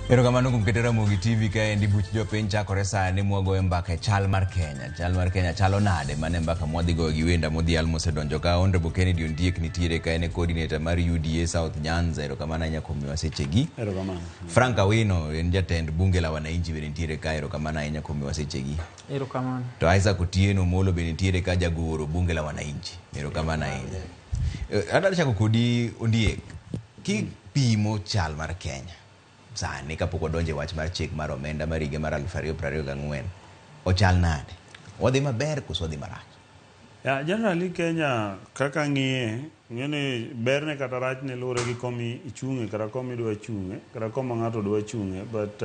[SPEAKER 1] Erokamano kuom keto Ramogi TV kaendi buch jopiny chakore sani mwagoyo mbaka e chal mar Kenya. Chal mar Kenya chalo nade? Mano e mbaka mwadhi goyo gi wenda modhial mosedonjo ka. Honorable Kennedy Ondiek nitiere ka en e coordinator mar UDA South Nyanza. Erokamano ahinya kuom miwa sechegi.
[SPEAKER 23] Erokamano.
[SPEAKER 1] Frank Awino en jatend bunge la wananchi bende nitiere ka. Erokamano ahinya kuom miwa sechegi.
[SPEAKER 26] Erokamano.
[SPEAKER 1] To Isaac Otieno Molo bende nitiere ka jagoro bunge la wananchi. Erokamano ahinya. Adwaro chako kodi Ondiek. Kipimo chal mar Kenya sani kapok wadonjo e wach mar chik mar omenda mar higa mar 2024 ochal nade? Wadhi maber koso wadhi marach?
[SPEAKER 23] Ya, generally Kenya kaka ng'iye, ng'e ni berne kata rachne luwore gi komi ichung'e kata komi idwa chung'e kata koma ng'ato dwa chung'e but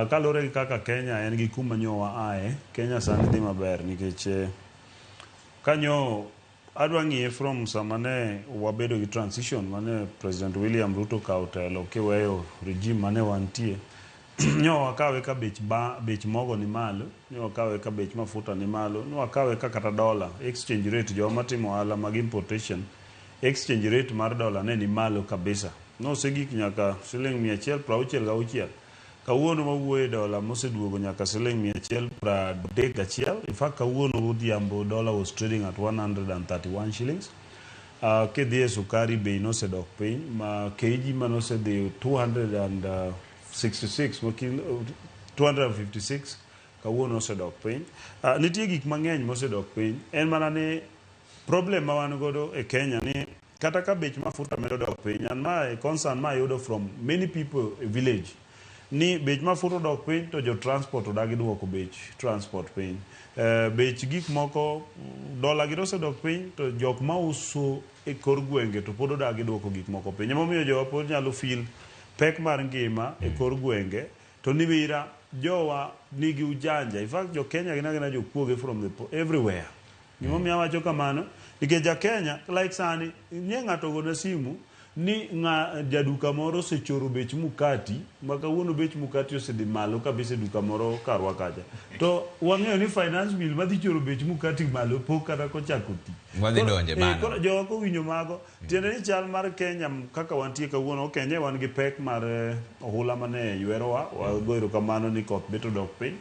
[SPEAKER 23] kaluwore gi kaka Kenya en gi kuma nyo wa aye, Kenya sani dhi maber nikech kanyo adwa ng'iye from sama ne wabedo gi transition mane President William Ruto okawo telo kiweyo regime mane wantie. Nyo wakawe ka bech mogo ni malo, nyo wakawe ka bech mafuta ni malo, nyo wakawe ka kata dollar exchange rate joma timo ohala mag importation exchange rate mar dollar ne ni malo kabisa. Nosegik nyaka siling 166. Kawuono mawuoye dola moseduogo nyaka siling 131. In fact kawuono odhiambo dollar was trading at 131 shillings. Kidhi e sukari bei nosedok piny ma kg manosedhi 266 256 kawuono osedok piny. Nitie gik mang'eny mosedok piny. En mana ni Problem ma wan godo e Kenya ni kata ka bech mafuta medo dok piny, and ma concern ma ayudo from many people e village ni bech mafuta odok piny to jo transport odagi duoko bech transport piny. Bech gik moko dola gi osedok piny to jok mauso e kor gwenge to pod odagi duoko gik moko piny. Emomiyo jowa pod nyalo feel pek mar ngima e kor gwenge to niwira jowa nigi ujanja. In fact, jo Kenya gin agina jokuoge from the everywhere. Gimomiyo awacho kamano nikech ja Kenya like sani nie ng'ato ogona simu ni ng'a jaduka moro osechoro bech mukati ma kawuono bech mukati osedhi malo kabisa e duka moro karwa kacha to wang'eyo ni finance bill madhi choro bech mukati malo pok kata kochako ti.
[SPEAKER 1] Wadhi donje mano.
[SPEAKER 23] Koro jowa kowinjo mago tiende ni chal mar Kenya kaka wantie kawuono ok Kenya wan gi pek mar ohula mane ywerowa wago erokamano ni koth bet odok piny.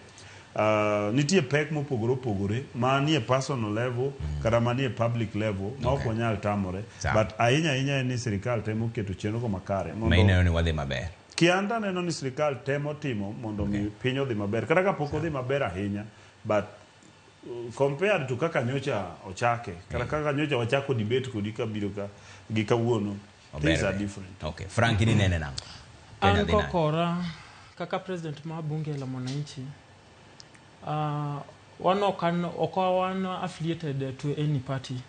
[SPEAKER 23] Nitie pek mopogore opogore manie personal level kata manie public level ma ok wanyal tamore. But ahinya ahinya en ni sirikal temo keto chenro go makare
[SPEAKER 1] Ma ineno ni wadhi maber.
[SPEAKER 23] Kianda neno ni sirikal temo timo mondo mi piny odhi maber kata kapok odhi maber ahinya but compared to kaka nyocha ochake kata kaka nyocha wachako debate kodi kabiro ka gi kawuono things are different.
[SPEAKER 1] Okay. Frank ni nene nang'o? Kenya
[SPEAKER 2] An
[SPEAKER 1] dhi nade?
[SPEAKER 2] kokora kaka president mar bunge la mwananchi wan ok wan affiliated to any party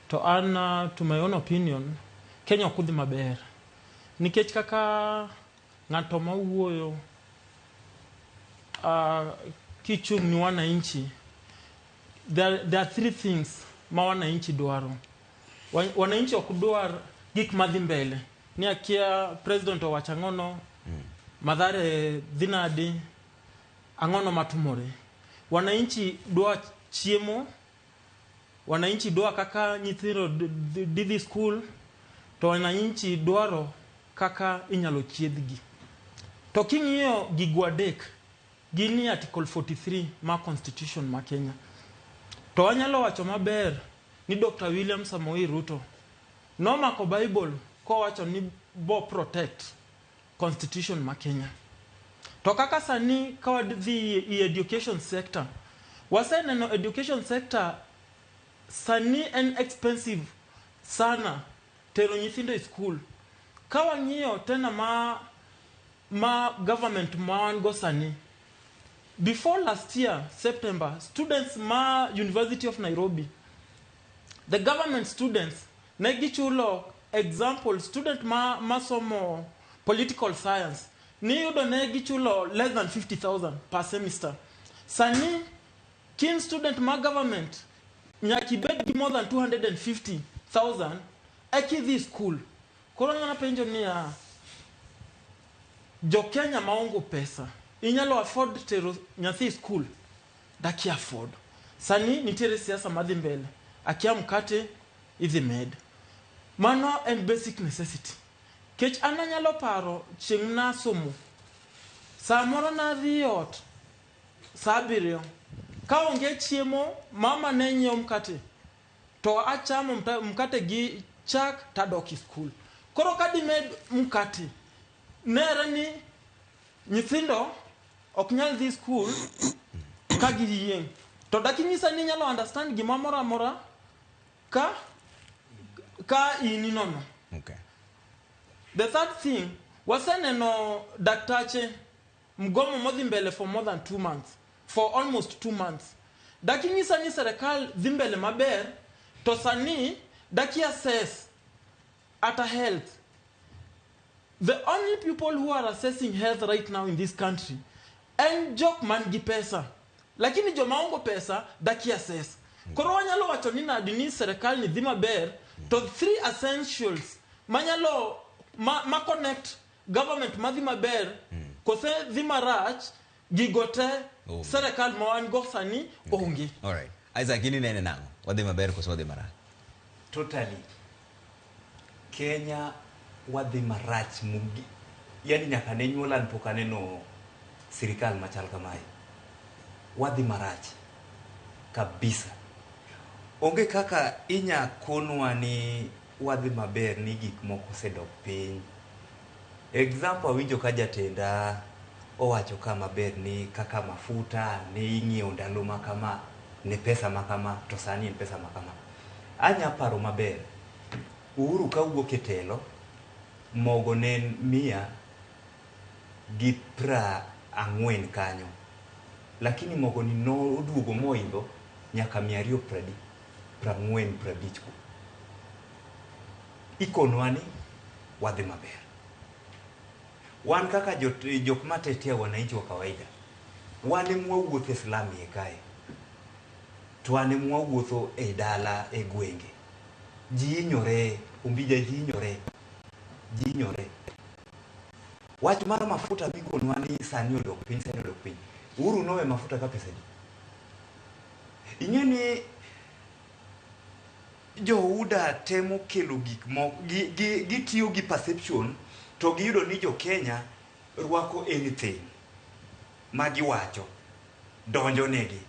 [SPEAKER 2] to an to my own opinion Kenya ok odhi maber nikech kaka ng'ato mawuoyo kichung' ni wananchi there are three things ma wananchi dwaro. Wananchi ok dwar gik madhi mbele ni akia president owacho ang'ono Mathare dhi nadi ang'ono matimore. Wananchi dwa chiemo, wananchi dwa kaka nyithindo dhi school, to wananchi dwaro kaka inyalo chiedhgi. To king'iyo gigo adek, gin ni Article 43 mar Constitution ma Kenya. To wanyalo wacho maber ni Dr. William Samoei Ruto nomako Bible kowacho ni bo protect Constitution ma Kenya. To kaka sani ka wadhi e education sector, waseneno education sector sani en expensive sana tero nyithindo e school. Ka wang'iyo tena ma government ma wan go sani, before last year, September, students ma University of Nairobi, the government students, ne gichulo example, student ma masomo political science, niyudo ne gichulo less than 50,000 per semester. Sani, kin student ma government, nyaka ibed gi more than 250,000 eka idhi school. Koro ng'ana penjo niya, jo Kenya maonge pesa, inyalo afford tero nyathi school? Daki afford. Sani nitiere siasa madhi mbele. Akia mkate idhi med. Mano en basic necessity. Kech an anyalo paro chieng' nasomo. Samoro nadhi ot saa 7. Ka onge chiemo, mama ne nyiewo mkate. To achamo mkate gi chak tadok e school. Koro ka dimed mkate, nere ni nyithindo ok nyal dhi school ka giyieng'. To dakinyisa ni inyalo understand gima moro amora ka in inono.
[SPEAKER 1] Okay.
[SPEAKER 2] The third thing, waseneno daktache mgomo modhi mbele for more than 2 months, for almost 2 months. Dakinyisa ni serikal dhi mbele maber, to sani daki assess ata health. The only people who are assessing health right now in this country en jok man gi pesa. Lakini joma onge pesa daki assess. Koro wanyalo wacho ni nadi ni serikal ni dhi maber, to three essentials manyalo ma connect government madhi maber kose dhi marach gigo te serikal ma wan go sani onge.
[SPEAKER 1] All right. Isaac, ini nene nang'o? Wadhi maber koso wadhi marach?
[SPEAKER 3] Totally. Kenya wadhi marach mugi. Yani nyaka ne nyuola an pok aneno sirikal machal kamae. Wadhi marach kabisa. Onge kaka inya konwa ni wadhi maber ni gik moko osedok piny. Example, awinjo ka jatenda owacho ka maber ni kaka mafuta ne ing'iewo ndalo ma kama ne pesa ma kama to sani en pesa ma kama. Anya paro maber, Uhuru kawuok e telo, mogo ne en 140 kanyo. Lakini mogo ni noduogo moidho nyaka 240, 50 ku. Ikonwa ni wadhi maber. Wan kaka jok matetea wananchi wa kawaida, wan ema wawuotho e slum iye kae. To wan ema wawuotho e dala e gwenge. Ji hinyore, Ombija ji hinyore. Ji hinyore. Wach mar mafuta mikonwa ni sani odok piny, sani odok piny. Uhuru nowe mafuta ka pesa adi? Ing'e ni jo UDA temo kelo gik moko, gitiyo gi perception to giyudo ni jo Kenya rwako anything ma giwacho donjo negi.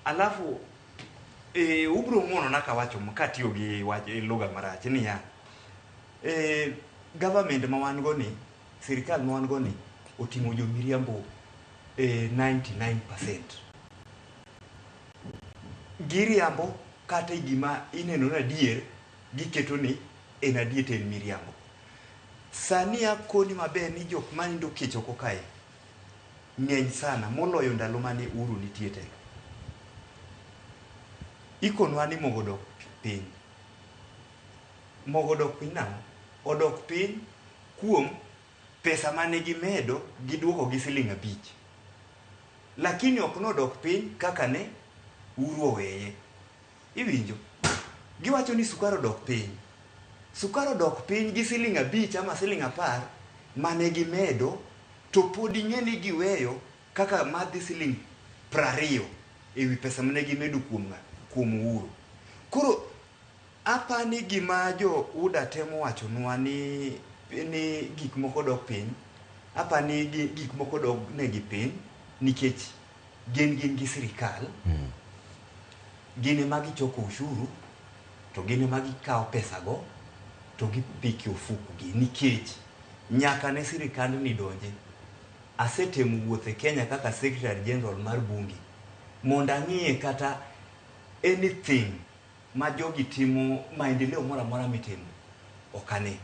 [SPEAKER 3] Alafu ubro ng'uono kawacho katiyo gi wach lugha marach niya, government ma wan go ni, sirikal ma wan go ni oting'o jomiriambo 99%. Giriambo kata gima ineno ni adier, giketo ni en adier to en miriambo. Sani akoni maber ni jok manindo kech oko kae ng'eny sana moloyo ndalo mane Uhuru nitie telo. Ikonwa ni mogo dok piny. Mogo dok piny nang'o? Odok piny kuom pesa mane gimedo giduoko gi siling 5. Lakini ok nodok piny kaka ne Uhuru oweye. Iwinjo? Giwacho ni sukari odok piny. Sukari odok piny gi siling 5 ama siling 10 mane gimedo, to pod ing'e ni giweyo kaka madhi siling 20 ewi pesa mane gimedo kuom Uhuru. Koro apani gima jo UDA temo wachonwa ni gik moko dok piny, apani gik moko dok negi piny nikech gin gi sirikal, gin ema gichoko ushuru, to gin ema gikawo pesago to gipiko ofuku gi, nikech nyaka ne sirikand ni donje. Asetemo wuotho e Kenya kaka Secretary General mar bunge mondo ang'iye kata anything ma jogi timo, maendeleo moro amora mitimo, ok ane.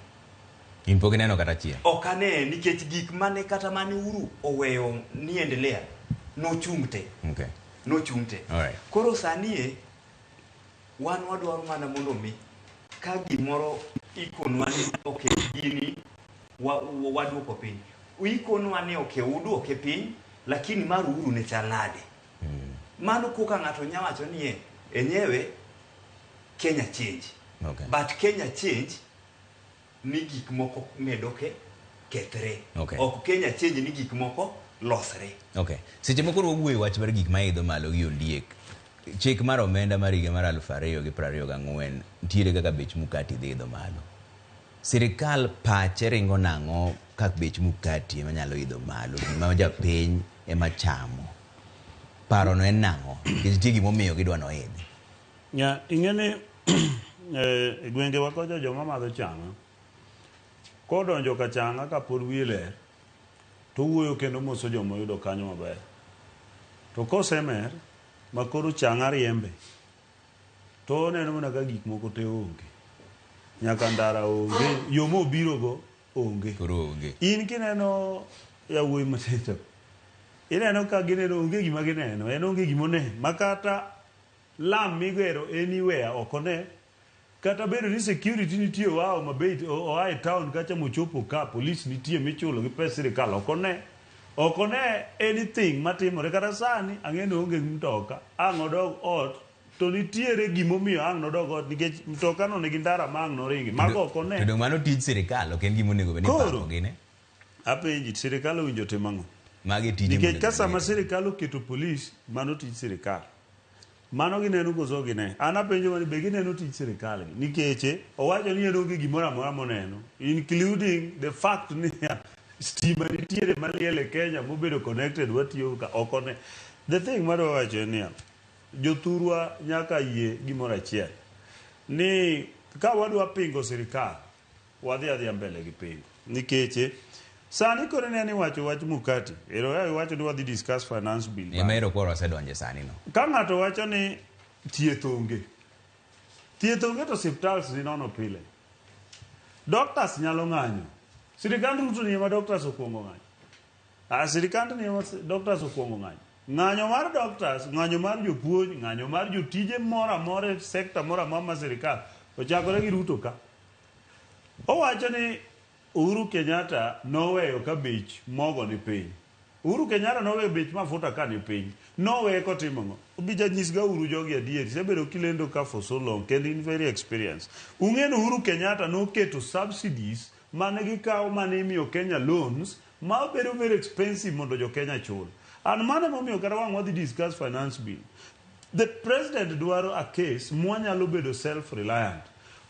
[SPEAKER 1] In pok ineno kata achiel?
[SPEAKER 3] Ok ane, nikech gik mane kata mane Uhuru oweyo ni endelea nochung' te.
[SPEAKER 1] Okay.
[SPEAKER 3] Nochung' te.
[SPEAKER 1] Alright.
[SPEAKER 3] Koro sani e wan wadwaro mana mondo mi ka gimoro ikonwa ni okay gini waduoko piny. Ikonwa ni okay uduoke piny, lakini mar Uhuru ne chal nade? Mano koka ng'ato nya wacho ni enyewe Kenya change.
[SPEAKER 1] Okay.
[SPEAKER 3] But Kenya change ni gik moko medo kethre.
[SPEAKER 1] Okay.
[SPEAKER 3] Ok Kenya change ni gik moko losre.
[SPEAKER 1] Okay. Seche moko wawuoyo wach mar gik maidho malo gi ondiek. Chik mar omenda mar higa mar 2024 nitiere kaka bech mukati dhi idho malo. Sirikal pache ringo nang'o ka bech mukati ema nyalo idho malo, gima japiny ema chamo. Parono en nang'o? Nikech nitie gimomiyo gidwa noidhi.
[SPEAKER 23] Ya, ing'e ni e gwengewa kocha joma madho chang'a kodonjo ka chang'a kapod wiye ler to wuoyo kendo moso joma oyudo kanyo maber. To kosemer ma koro chang'a riembe to oneno mana ka gik moko te onge. Nyaka ndara onge, yo mobirogo onge.
[SPEAKER 1] Koro onge.
[SPEAKER 23] In kineno yawuoyi matindo, ineno ka gineno onge gima gineno, en onge gima one, ma kata lam migero anywhere ok one. Kata bedo ni security nitie oa Homa Bay, oa e town kacha mochopo ka, police nitie michulo gi pes sirikal, ok one. Ok one anything matimore. Kata sani ang'e ni oonge gi mtoka, ang' odog ot, to nitiere gimomiyo ang' nodog ot, nikech mtoka no nigi ndara ma ang' noringe. Mago ok one.
[SPEAKER 1] To dong' mano tij sirikal, ok en gima onego bed ni
[SPEAKER 23] Koro,
[SPEAKER 1] ipako gine.
[SPEAKER 23] Apenji, sirikal owinjo tim ang'o?
[SPEAKER 1] Magi tije
[SPEAKER 23] Nikech
[SPEAKER 1] monego
[SPEAKER 23] ka
[SPEAKER 1] bed
[SPEAKER 23] sama
[SPEAKER 1] ni-
[SPEAKER 23] sirikal oketo polis, mano tij sirikal. Mano gineno koso gine. An apenjo mani be gineno tij sirikal gi. Nikech owacho ni en onge gimoro amora moneno, including the fact ni stima nitiere maliel e Kenya mobedo connected watiyo ka ok one. The thing madwa wacho en niya, jothurwa nyaka yie gimoro achiel ni ka wadwa pingo sirikal, wadhi adhiya mbele gi pingo. Nikech sani koro ineno iwacho wach mukati, ero ya iwacho ni wadhi discuss finance bill.
[SPEAKER 1] Ema ero koro osedonje sani no.
[SPEAKER 23] Ka ng'ato wacho ni thieth onge, Thieth onge to osiptals ni nono pile. Doctors nyalo ng'anyo. Sirikand Ruto ni ema doctors okuongo ng'anyo. Ah, sirikand ni ema doctors okuongo ng'anyo. Ng'anyo mar doctors, ng'anyo mar jopuonj, ng'anyo mar jotije moro amora e sector moro amora mar sirikal ochakore gi Ruto ka. Owacho ni Uhuru Kenyatta noweyo ka bech mogo ni piny. Uhuru Kenyatta noweyo bech mafuta ka ni piny. Noweye kotimo ang'o? Obija nyisga uru jogi adier. Isebedo kilendo ka for so long kendo in very experienced. Ung'e ni Uhuru Kenyatta noketo subsidies mane gikawo mane imiyo Kenya loans ma bedo very expensive mondo jo Kenya chul. And mano emomiyo kata wang' wadhi discuss finance bill. The president dwaro a case mwanyalo bedo self reliant.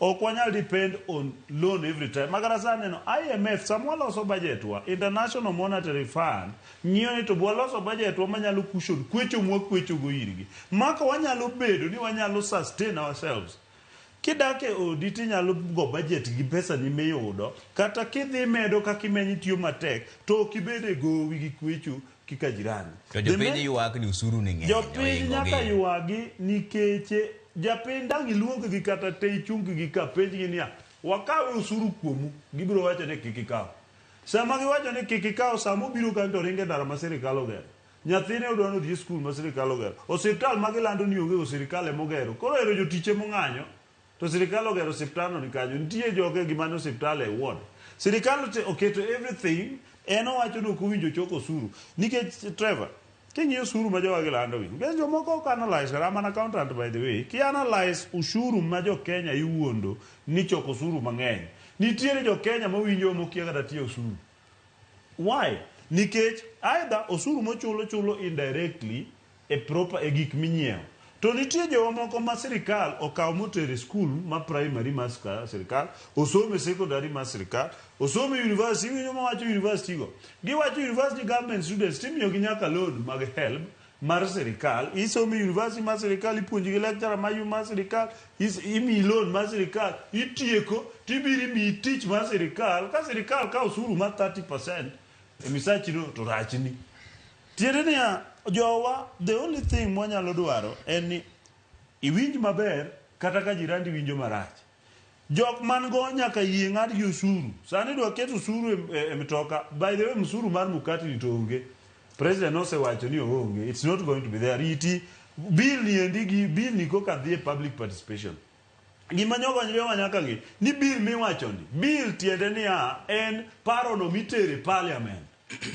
[SPEAKER 23] Ok wanyal depend on loan every time. Makata sani neno IMF sama waloso budget wa, International Monetary Fund ng'iyo ni to waloso budget wa manyalo cushion kwecho mwakwecho go irgi. Maka wanyalo bedo ni wanyalo sustain ourselves. Kidak e odi tinyalo go budget gi pesa ni miyudo kata kidhi medo kaka imenyo itiyo matek to ok ibed e gowi gi kwecho kika jirani.
[SPEAKER 1] To jopiny ywak ni osuru ni ng'eny.
[SPEAKER 23] Jopiny nyaka ywagi nikech japiny dang' iluong gi kata te ichung gi ka penj gi niya wakawe osuru kuomu gibiro wacho ni kik ikaw. Sama giwacho ni kik ikaw sama obiro kanyo to ringo e ndara ma sirikal ogero. Nyathine odwa ni odhi e skul ma sirikal ogero. Osiptal ma gilando ni onge go sirikal ema ogero. Koro ero jotich ema ong'anyo to sirikal ogero osiptandno ni kanyo. Nitie joge gima ni osiptal e ward. Sirikal oketo everything en owacho ni ok owinjo chok osuru. Nikech Trevor, king'iyo osuru ma jowa gilando gi, nikech jomoko ok analyse kata I'm an accountant by the way, ki analyse ushuru ma jo Kenya iwuondo ni choko osuru mang'eny. Nitiere jo Kenya mawinjo mokia kata tiyo osuru. Why? Nikech either osuru mochulo chulo indirectly e proper e gik minyiewo. To nitie jowa moko ma sirikal okawo motero e skul ma primary mar sirikal, osomo e secondary mar sirikal, osomo e university, iwinjo mawacho university go. Giwacho university government students timiyogi nyaka loan mag HELB mar sirikal, isomo e university mar sirikal, ipuonji gi lecturer ma mar sirikal, imiyi loan mar sirikal, itieko, tibiro imiyi tich mar sirikal, ka sirikal kawo osuru mar 30% e misachi no to rachni. Tiende niya, jowa, the only thing mwanyalo dwaro en ni iwinj maber kata ka jirandi winjo marach. Jok man go nyaka yie ng'ad gi osuru. Sani idwa ket osuru e mtoka. By the way, osuru mar mukati ni to onge. President nosewacho ni oonge. It's not going to be there. Riti bill ni endi gi bill ni koka dhi e public participation. Gima nyogo nyaka ng'e ni bill miwacho ni bill tiende niya en parono mitere parliament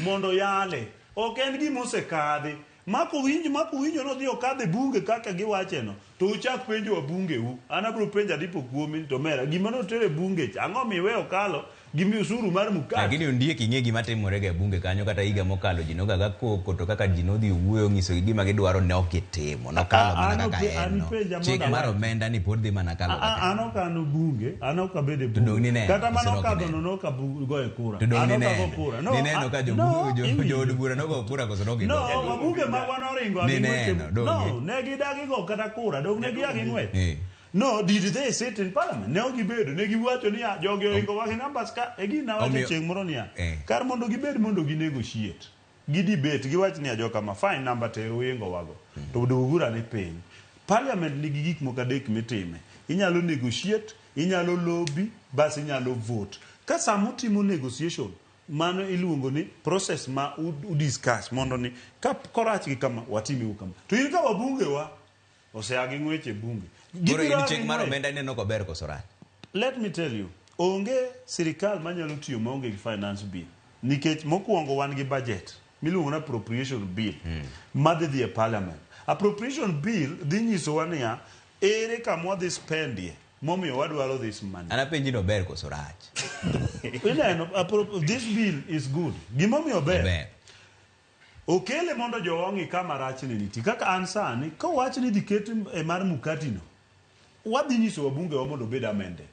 [SPEAKER 23] mondo yale. Ok en gima osekadhi. Mako winjo mako winjo nodhi okadhe e bunge kaka giwache no to uchak penjo wabunge u. An abiro penjo adipo kuomi to mera gima notere e bunge cha ang'o miwe okalo gi osuru mar mukati.
[SPEAKER 1] Lakini ondiek ing'e gima timore ga e bunge kanyo kata higa mokalo ji nogaga koko to kaka ji nodhi owuoyo nyisogi gima gidwaro ne ok gitimo. Nokalo mana kaka en no. Chik mar omenda ni pod dhi mana kalo kaka
[SPEAKER 23] An ok an bunge, an ok abed e
[SPEAKER 1] To dong'
[SPEAKER 23] bunge.
[SPEAKER 1] nineno,
[SPEAKER 23] Kata
[SPEAKER 1] koso
[SPEAKER 23] mano
[SPEAKER 1] nok
[SPEAKER 23] okadho
[SPEAKER 1] ineno?
[SPEAKER 23] no nok agoye kura.
[SPEAKER 1] To dong'
[SPEAKER 23] An ok ago
[SPEAKER 1] nineno.
[SPEAKER 23] kura. No,
[SPEAKER 1] Nineno ka
[SPEAKER 23] no, iwinjo.
[SPEAKER 1] jood bura nogo kura koso nok
[SPEAKER 23] No,
[SPEAKER 1] gigo?
[SPEAKER 23] wabunge magwa noringo a gi ng'wech.
[SPEAKER 1] Nineno, dong'
[SPEAKER 23] No, ne gidagi go kata kura, dong' ne gia gi ng'wech.
[SPEAKER 1] Eh.
[SPEAKER 23] No, did they sit in parliament? Ne ok gibedo, ne giwacho niya, jogi oringo wa gi numbers ka, e gini nawacho chieng' moro niya, kar mondo gibed mondo gi negotiate, gi debate, giwach niya, joka ma fine number ter uingo wago, to duoguru ane piny. Parliament nigi gik moko adek mitime. Inyalo negotiate, inyalo lobby, bas inyalo vote. Ka sama utimo negotiation, mano iluongo ni process ma u discuss mondo ni ka korach gi kama, watime kama. To in ka wabunge wa, osea gi ng'wech e bunge.
[SPEAKER 1] Koro
[SPEAKER 23] Gibiro
[SPEAKER 1] in
[SPEAKER 23] a
[SPEAKER 1] chik
[SPEAKER 23] gi
[SPEAKER 1] mar
[SPEAKER 23] ng'wech.
[SPEAKER 1] omenda ineno kober koso rach?
[SPEAKER 23] Let me tell you, onge sirikal manyalo tiyo maonge gi finance bill. Nikech mokwongo wan gi budget miluongo ni appropriation bill madhi dhi e parliament. Appropriation bill dhi nyisowa niya, ere kama wadhi spendie momiyo wadwaro this money.
[SPEAKER 1] An apenji ni ober koso rach?
[SPEAKER 23] Ineno, this bill is good. Gimomiyo ober. Okele mondo jowa ong'i kama rachni nitie. Kaka an sani, kowach ni idhi ket e mar mukati no, wadhi nyiso wabunge wa mondo obed amended.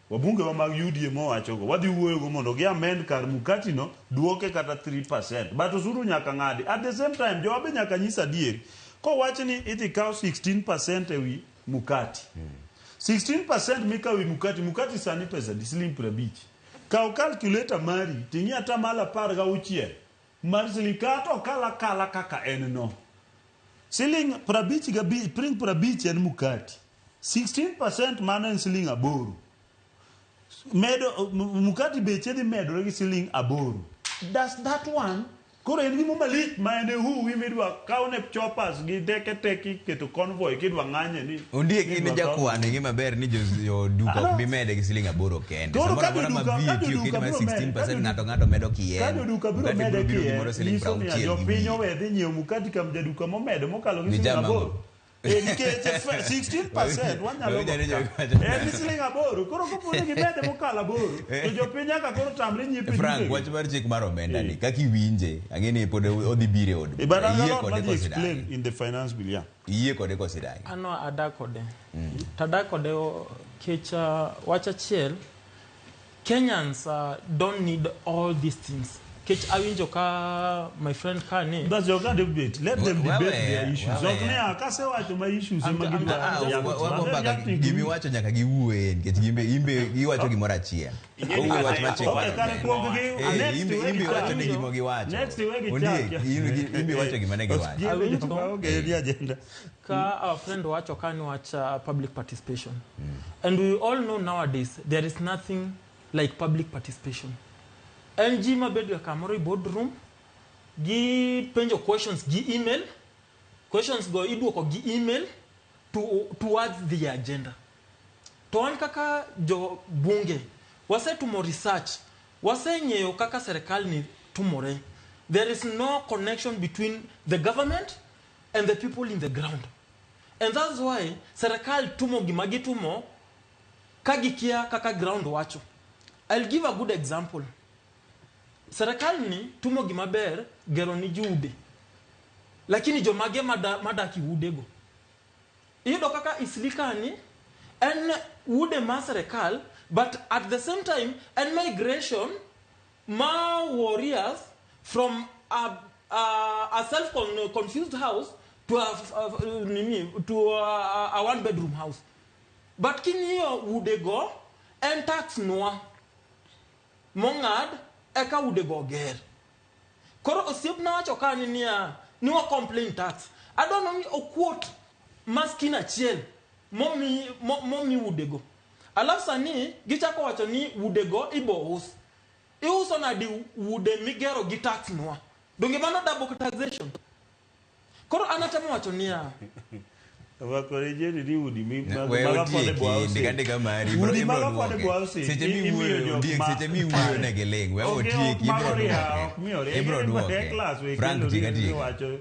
[SPEAKER 23] Wabunge wa mag UDA mowachogo, wadhi wuoyogo mondo gi amend kar mukati no, duoke kata 3%. But osuru nyaka ng'adi. At the same time, jowa be nyaka nyis adieri. Kowach ni idhi kaw 16% ewi mukati. 16% mikawo ewi mukati, mukati sani pesa adi? Siling 50. Kaw calculator mari, ting'i atamalo 16 mar siling kata okal akala kaka en no. Siling 55, siling 50 en mukati. 16% mano en siling 8. Medo mukati beche dhi medore gi siling 8. Does that one koro en gimo malich ma en e huwi midwa kawne choppers gi teke teke keto convoy kidwa ng'anye ni
[SPEAKER 1] Ondiek in
[SPEAKER 23] idwa kaw-
[SPEAKER 1] jakwan ing'e maber ni joduka ok bi mede gi siling 8 kende.
[SPEAKER 23] Koro
[SPEAKER 1] Samoro
[SPEAKER 23] ka
[SPEAKER 1] amora ma
[SPEAKER 23] joduka- ka
[SPEAKER 1] VAT oketi
[SPEAKER 23] joduka
[SPEAKER 1] mar
[SPEAKER 23] biro mede-
[SPEAKER 1] 16% ng'ato ng'ato medo kien.
[SPEAKER 23] Ka joduka biro
[SPEAKER 1] Mkate
[SPEAKER 23] mede
[SPEAKER 1] biro biro
[SPEAKER 23] kien,
[SPEAKER 1] gimoro siling
[SPEAKER 23] nyiso niya,
[SPEAKER 1] 60 gi
[SPEAKER 23] jopiny
[SPEAKER 1] wiye.
[SPEAKER 23] owe dhi nyiewo mukati kam jaduka momedo mokalo gi
[SPEAKER 1] Ni
[SPEAKER 23] siling
[SPEAKER 1] jam ang'o?
[SPEAKER 23] 8. Nikech 16% wanyalo
[SPEAKER 1] Wawinjo ni
[SPEAKER 23] go
[SPEAKER 1] jo-
[SPEAKER 23] ka. En siling 8. Koro kopo ni gimede mokalo 8, to jopiny nyaka koro tamre nyiepo e
[SPEAKER 1] Frank,
[SPEAKER 23] dukegi.
[SPEAKER 1] wach mar chik mar omenda ni kaka iwinje, ang'e ni pod odhi biro e od
[SPEAKER 23] Eh, but
[SPEAKER 1] bura.
[SPEAKER 23] there's a
[SPEAKER 1] Iyie
[SPEAKER 23] lot
[SPEAKER 1] kode
[SPEAKER 23] ma ji
[SPEAKER 1] koso idagi?
[SPEAKER 23] explain in the finance bill, yeah.
[SPEAKER 1] Iyie kode koso idagi?
[SPEAKER 2] Ano adak kode. To adak kode kech wach achiel, Kenyans don't need all these things. Kech awinjo ka my friend ka ni
[SPEAKER 23] That's your kind of debate. Let them
[SPEAKER 1] Wa-
[SPEAKER 23] debate
[SPEAKER 1] waweya,
[SPEAKER 23] their issues.
[SPEAKER 1] waweya.
[SPEAKER 23] Ok ni kasewacho ma issues ema gidwa
[SPEAKER 1] Ah,
[SPEAKER 23] yango.
[SPEAKER 1] wago mbaka gimiwacho nyaka giwuoye nikech gimbe imbe giwacho gimoro achiel. Owuoyo wach mar chik mar
[SPEAKER 23] Okay, kare
[SPEAKER 1] omenda.
[SPEAKER 23] kuong gi
[SPEAKER 1] Eh,
[SPEAKER 23] next
[SPEAKER 1] imbe
[SPEAKER 23] we
[SPEAKER 1] imbe
[SPEAKER 23] gichak.
[SPEAKER 1] wacho ni gima giwacho.
[SPEAKER 23] Next we gichak.
[SPEAKER 1] Ondiek, imbe wacho gima ne giwacho.
[SPEAKER 2] Awinjo.
[SPEAKER 23] Okay, ni agenda.
[SPEAKER 2] Ka our friend wacho ka ni wach public participation. And we all know nowadays there is nothing like public participation. En ji mabedo kamoro e boardroom, gipenjo questions gi email, questions go iduoko gi email towards the agenda. To wan kaka jo bunge, wasetimo research, waseng'eyo kaka serikal ni tumore. There is no connection between the government and the people in the ground. And that's why serikal tumo gima gitumo ka gikia kaka ground wacho. I'll give a good example. Serikal ni tumo gima ber gero ni ji ude. Lakini jomage madak e udego. Iyudo kaka Islika ni en ude mar serikal, but at the same time en migration ma warriors from a self-confused house to a one bedroom house. But king'iyo udego en tax nwa mong'ad eka udego oger. Koro osiepna wacho ka ni niya, ni wa complain tax. Adwaro ni okuot maskin achiel momi udego. Alafu sani gichako wacho ni udego ibo us. Iuso nadi ude migero gi tax nwa? Donge mano double taxation? Koro an atemo wacho niya,
[SPEAKER 23] Wakorejeni ni udi
[SPEAKER 1] We
[SPEAKER 23] mag
[SPEAKER 1] otieki,
[SPEAKER 23] affordable housing.
[SPEAKER 1] ndika ndika mari,
[SPEAKER 23] Udi
[SPEAKER 1] ibro
[SPEAKER 23] mag
[SPEAKER 1] duoke.
[SPEAKER 23] affordable housing,
[SPEAKER 1] Seche
[SPEAKER 23] imiyo
[SPEAKER 1] miwuoyo,
[SPEAKER 23] jok
[SPEAKER 1] Ondiek,
[SPEAKER 23] ma-
[SPEAKER 1] seche miwuoyo ne giling', we
[SPEAKER 23] Ok,
[SPEAKER 1] otieki,
[SPEAKER 23] ok
[SPEAKER 1] ibro
[SPEAKER 23] mag oria,
[SPEAKER 1] duoke.
[SPEAKER 23] ok mi oria.
[SPEAKER 1] Ibro
[SPEAKER 23] Ing'e ni
[SPEAKER 1] duoke.
[SPEAKER 23] e class we
[SPEAKER 1] Frank,
[SPEAKER 23] kendo
[SPEAKER 1] tika
[SPEAKER 23] ni
[SPEAKER 1] tika.
[SPEAKER 23] iwacho.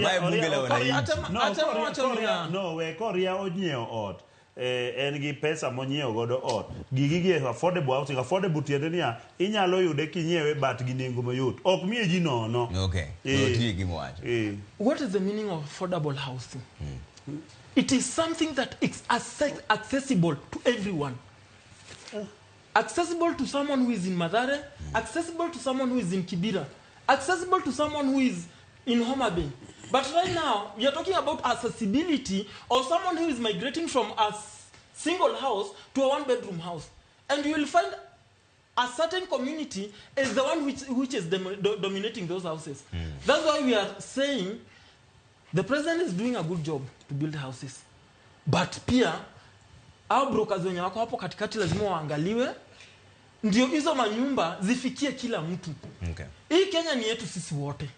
[SPEAKER 1] Mae bunge la wananchi.
[SPEAKER 23] No,
[SPEAKER 2] Atemo wacho niya.
[SPEAKER 23] No, we koria onyiewo ot. En gi pesa monyiewo godo ot. Gigi gi affordable housing, affordable tiende niya, inyalo yude kinyiewe but gi nengo mayot. Ok miye ji nono.
[SPEAKER 1] Okay. Otieki mowacho.
[SPEAKER 2] What is the meaning of affordable housing? It is something that is accessible to everyone. Accessible to someone who is in Mathare, accessible to someone who is in Kibera, accessible to someone who is in Homa Bay. But right now, we are talking about accessibility of someone who is migrating from a single house to a one-bedroom house. And you will find a certain community is the one which is dominating those houses. That's why we are saying the president is doing a good job to build houses. But pia, our brokers wenye wako hapo katikati lazima waangaliwe, ndio hizo manyumba zifikie kila mtu.
[SPEAKER 1] Okay.
[SPEAKER 2] Hii Kenya ni yetu sisi wote.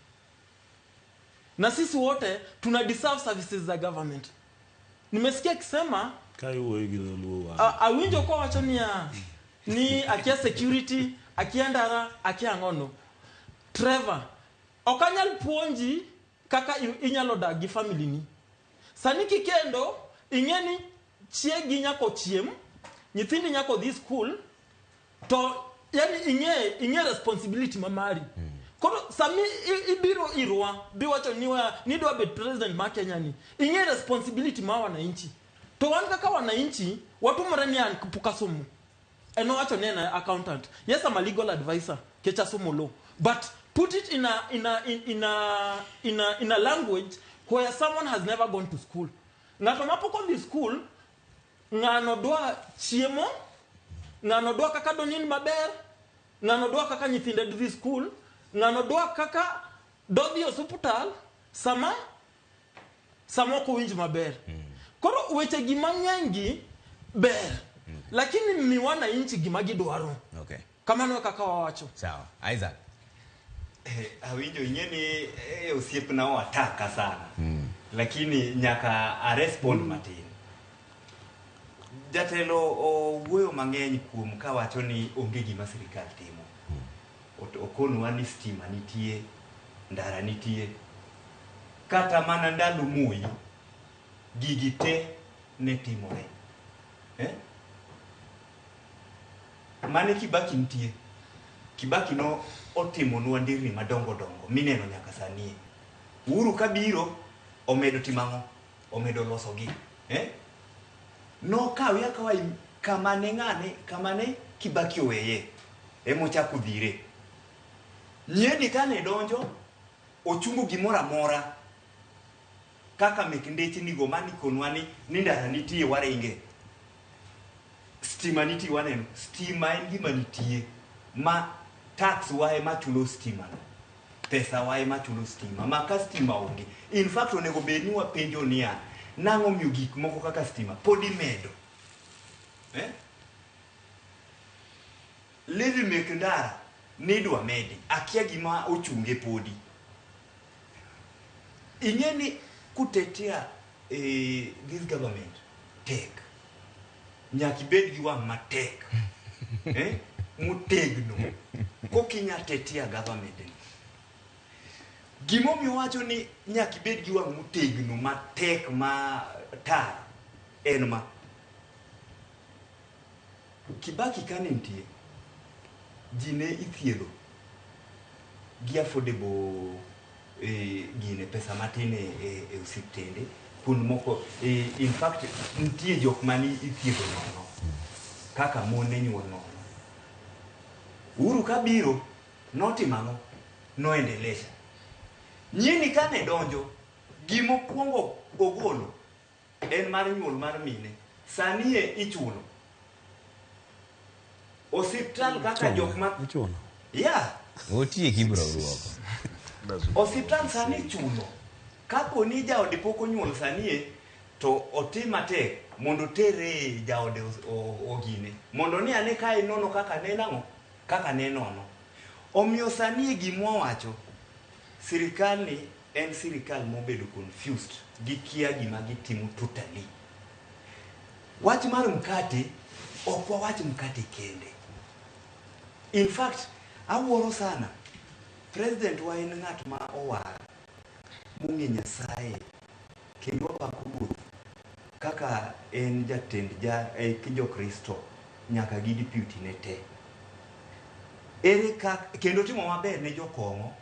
[SPEAKER 2] Na sisi wote tuna deserve services za government. Nimesikia akisema
[SPEAKER 23] Ka iwuoyo gi dholuo wa.
[SPEAKER 2] Awinjo kwa wacho niya, ni akia security, akia ndara, akia ang'ono. Trevor, ok anyal puonji kaka inyalo dak gi family ni. Sani kikendo, ing'e ni chiegi nyaka chiem, nyithindi nyaka dhi school, to yani ing'e responsibility ma mari. Koro sami ibiro irwa, biwacho ni nidwa bet president ma Kenya ni, ing'e responsibility ma wananchi. To wan kaka wananchi, watumore ni an pok asomo. En owacho ni en accountant. Yes, I'm a legal advisor, kech asomo law. But put it in a language where someone has never gone to school. Ng'ato ma pok odhi school, ng'ano dwa chiemo, ng'ano dwa kaka donind maber, ng'ano dwa kaka nyithinde dhi school, ng'ano dwa kaka dodhi osuptal sama ok owinj maber. Koro weche gi mang'eny gi ber, lakini mi wananchi gima gidwaro. Kamano e kaka wawacho.
[SPEAKER 1] Sawa. Isaac.
[SPEAKER 3] Awinjo ing'e ni osiepna oataka sana. Lakini nyaka a respond matin. Jatelo owuoyo mang'eny kuom kawacho ni onge gima sirikal timo. Okonwa ni stima nitie, ndara nitie. Kata mana ndalo Moi, gigi te ne timore. Mane Kibaki nitie. Kibaki no otimonwa nderni madongo dongo mineno nyaka sani. Uhuru kabiro omedo timo ang'o? Omedo losogi. Nokawe akawa kama ne ng'ane, kama ne Kibaki oweye, emochako dhire. Nyieni kane donjo, ochungo gimoro amora kaka mek ndechnigo manikonwa ni ndara nitie waringe. Stima nitie waneno. Stima en gima nitie ma tax wa ema chulo stima no. Pesa wa ema chulo stima. Ma ka stima onge. In fact onego bed ni wapenjo niya, nang'o miyo gik moko kaka stima pod imedo? Levy mek ndara nidwa medi. Akia gima ochunge podi. Ing'e ni kutetea this government tek. Nyaka ibed gi wang' matek. Motegno. Kokinya tetea government ni. Gimomiyo wacho ni nyaka ibed gi wang' motegno matek ma tar en ma. Kibaki kane nitie, ji ne ithiedho gi affordable gine pesa matin e osiptende. Kuond moko, in fact, nitie jok mane ithiedho nono, kaka mon ne nyuol nono. Uhuru kabiro, notimo ang'o? Noendelesha. Nyieni kane donjo, gimokwongo ogolo en mar nyuol mar mine. Sani e ichulo. Osiptal kaka jok ma...
[SPEAKER 23] Ichulo.
[SPEAKER 3] Yeah.
[SPEAKER 1] Otieki bro ruoko.
[SPEAKER 3] Osiptal sani ichulo. Kapo ni jaode pok onyuol sani e, to otim matek mondo otere jaode ogine. Mondo ni ane ka inono kaka ne nang'o? Kaka ne nono. Omiyo sani e gima wawacho, sirikal ni en sirikal mobedo confused. Gikia gima gitimo totally. Wach mar mkate, ok wawach mkate kende. In fact, awuoro sana. President wa en ng'at ma owar, mong'e Nyasaye, kendo wapako Ruoth kaka en jatend jo-Kristo nyaka gi deputy ne te. Ere kaka, kendo timo maber ne jokong'o,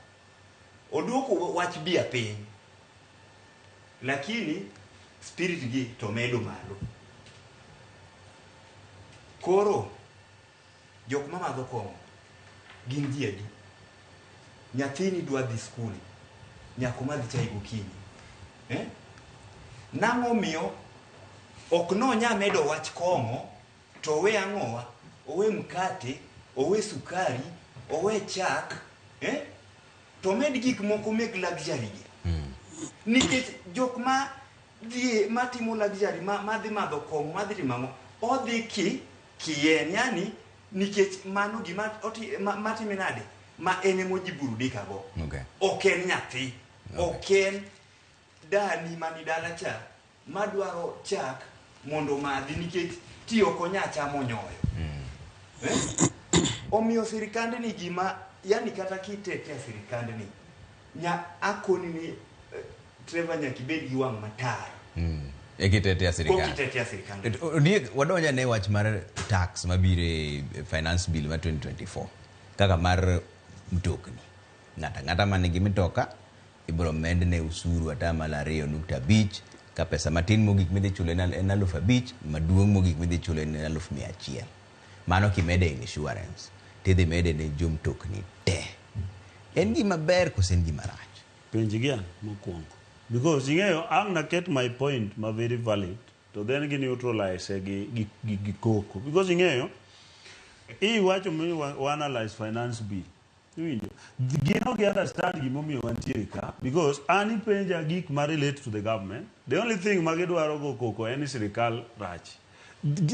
[SPEAKER 3] oduoko wach bia piny, lakini spirit gi to medo malo. Koro, jok mamadho kong'o gin ji adi? Nyathini dwa dhi skul, nyaka omadh chai gokinyi. Nang'o miyo ok nonya medo wach kong'o to owe ang'owa? Owe mkate, owe sukari, owe chak, To med gik moko meg luxury gi. Nikech jok ma dhi matimo luxury ma dhi madho kong'o, ma dhi timo ang'o, odhi kien, yani nikech mano gima matime nade? Ma en ema ojiburudika go. Ok en nyathi. Ok en dani mani dala cha madwaro chak mondo omadhi nikech ti ok onya chamo nyoyo. Omiyo sirikandni gima, yani kata kitetea sirikandni, nya akoni ni Trevor nyaka ibed gi wang' matar.
[SPEAKER 1] E kitetea sirikal.
[SPEAKER 3] Kokitetea sirikal.
[SPEAKER 1] Ondiek, wadonjo ne wach mar tax mabiro e finance bill mar 2024 kaka mar mtokni. Ng'ato ang'ata man gi mitoka ibiro medne usuru 2.5%, ka pesa matin mogik midhi chulo en 5,000, maduong' mogik midhi chulo en 100,000. Mano kimede insurance, tidhi mede ne jomtokni te. En gima ber koso en gima rach?
[SPEAKER 23] Penj gi an mokwongo. Because ing'eyo, ang' naket my point ma very valid, to then gi neutralize gi koko. Because ing'eyo, iwacho mi wa analyze finance bill. Iwinjo? Gin ok gi understand gimomiyo wantiere ka because an ipenja gik ma relate to the government. The only thing ma gidwaro go koko en ni sirikal rach.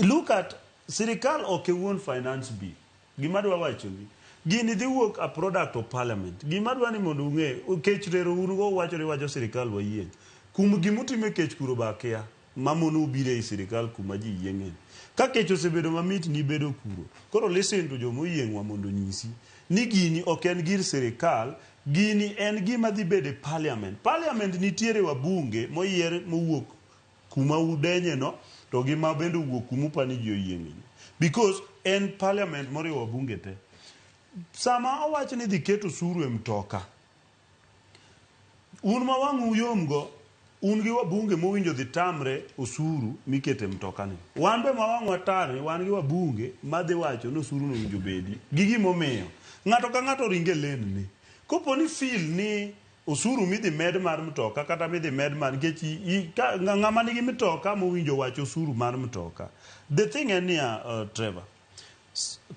[SPEAKER 23] Look at sirikal ok e wuon finance bill. Gima adwa wachoni, gini dhi wuok a product of parliament. Gima adwa ni mondo ung'e, kech rero un go uwacho ni wacho sirikal wayieng'. Kum gimutimo e kech kuro be akia. Ma mono ubiro ei sirikal kuma ji yieng'e. Ka kech osebedo mamit ni bedo kuro. Koro listen to joma oyieng'wa mondo onyisi ni gini ok en gir sirikal, gini en gima dhi bedo e parliament. Parliament nitiere wabunge moyier mowuok kuma udenye no to gi ma bende owuok kuma upani ji oyieng'e ni. Because en parliament moriwo wabunge te. Sama owach ni idhi ket osuru e mtoka, Un ma wang'u yom go, un gi wabunge mowinjo dhi tamre osuru mikete mtoka ni. Wan be ma wang'wa tar ni wan gi wabunge madhi wacho ni osuru no owinjo bedi. Gi gimomiyo. Ng'ato ka ng'ato ringo e lane ne. Kopo ni feel ni osuru midhi med mar mtoka kata midhi med mar nikech ka ng'ama nigi mtoka mowinjo wach osuru mar mtoka. The thing en niya Trevor,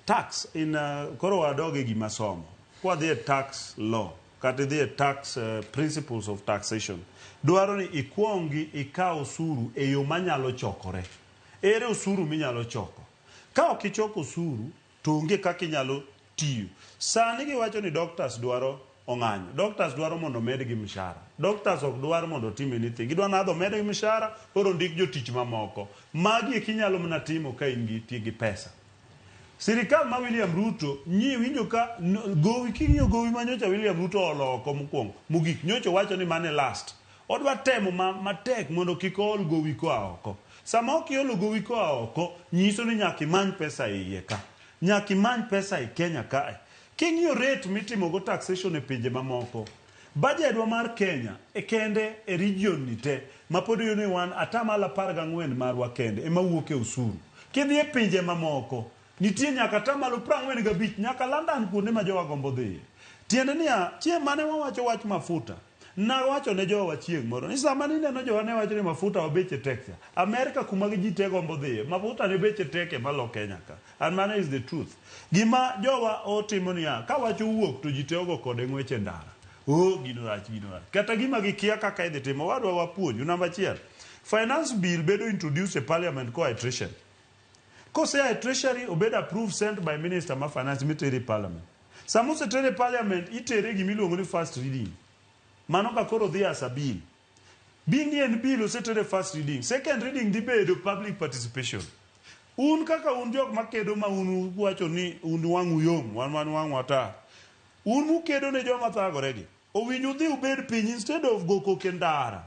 [SPEAKER 23] Tax in koro wadog e gima somo. Kwadhi e tax law kata idhi e tax principles of taxation, dwaro ni ikuongi ikaw osuru e yo manyalo chokore. Ere osuru minyalo choko? Ka ok ichoko osuru to onge kaka inyalo tiyo. Sani giwacho ni doctors dwaro ong'anyo. Doctors dwaro mondo omedgi mshahara. Doctors ok dwar mondo otim anything. Gidwa nadho omedgi mshahara koro ondik jotich mamoko. Magi eki inyalo mana timo ka in gi gi pesa. Sirikal ma William Ruto nyi winjo ka gowi king'iyo gowi ma nyocha William Ruto olo oko mokwongo mogik nyocha owacho ni mane last. Odwa temo ma, matek mondo kik ool gowi koa oko. Sama ok iolo gowi koa oko nyiso ni nyaka imany pesa e iye ka. Nyaka imany pesa e Kenya kae. King'iyo rate mitimogo taxation e pinje mamoko, budget wa mar Kenya e kende e region ni te ma pod iyudo ni wan atamalo 14 marwa kende ema wuok e osuru. Kidhi e pinje mamoko, nitie nyaka atamalo 45 nyaka London kuonde ma jowa gombo dhiye. Tiende niya, chieng' mane wawacho wach mafuta, Nawacho ne jowa chieng' moro ni sama nineno jowa ne wacho ni mafuta wa beche tek cha, Amerka kuma ji te gombo dhiye, mafuta ne beche tek ema lo Kenya ka. And mano is the truth. Gima jowa otimo niya, ka wach owuok to ji te ogo kode ng'wech e ndara. Oh, gino rach, gino rach. Kata gima gikia kaka idhi timo, wadwa wapuonju. Namba achiel, finance bill bedo introduced e parliament koa e treasury. Kosea e treasury, obed approved, sent by minister ma finance mitere e parliament. Sama osetere e parliament, itere e gima iluongo ni first reading. Mano ka koro dhi as a bill. Being ni en bill osetere first reading. Second reading dhi bedo public participation. Un kaka un jok makedo ma un wacho ni un wang'u yom, wan wan wang'wa tar. Un mukedo ne joma thagore gi. Owinjo udhi ubed piny instead of go koko e ndara.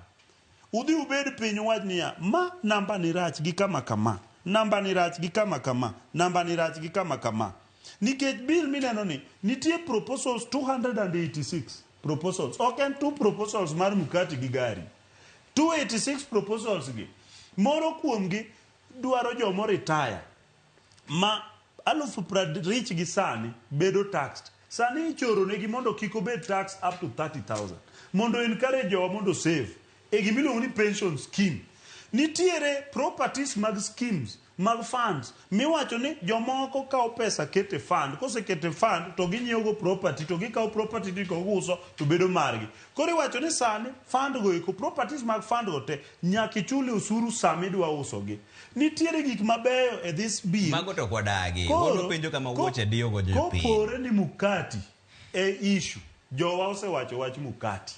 [SPEAKER 23] Udhi ubed piny uwach niya, ma namba ni rach gi kama kama, namba ni rach gi kama kama, namba ni rach gi kama kama. Nikech bill mineno ni, nitie proposals 286 proposals. Ok en two proposals mar mkati gi gari. 286 proposals gi, moro kuomgi dwaro jomo retire ma alufu prarich gi sani bedo taxed. Sani ichoro negi mondo kik obed taxed up to 30,000. Mondo encourage jowa mondo save e gima iluongo ni pension scheme. Nitiere properties mag schemes mag funds miwacho ni jomoko kawo pesa keto e fund, koseketo e fund to ginyiewo go property to gikawo property to giuso to bedo margi. Koro iwacho ni sani fund go eko properties mag fund go te nyaka ichule osuru sama idwa usogi. Nitiere gik mabeyo e this bill.
[SPEAKER 1] Mago to ok wadagi. Wan wapenjo kama wuoche diyo go jopiny.
[SPEAKER 23] Kopore ni mukati e issue, jowa osewacho wach mukati.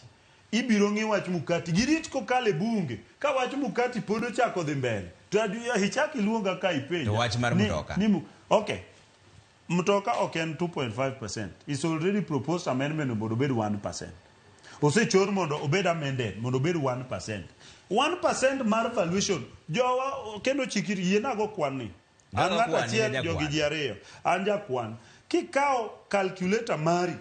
[SPEAKER 23] Ibiro ng'i wach mukati. Girit kokalo e bunge. Ka wach mukati pod ochako dhi mbele, to ichak iluonga ka ipenja.
[SPEAKER 1] To wach mar mtoka?
[SPEAKER 23] Ni, okay. Mtoka ok en 2.5%. It's already proposed amendment mondo obed 1%. Osechor mondo obed amended mondo obed 1%. 1% mar valuation. Jowa kendo chikir yiena go kwan ni. An ng'ato achiel jogi ji ariyo. An jakwan. Kikawo calculator mari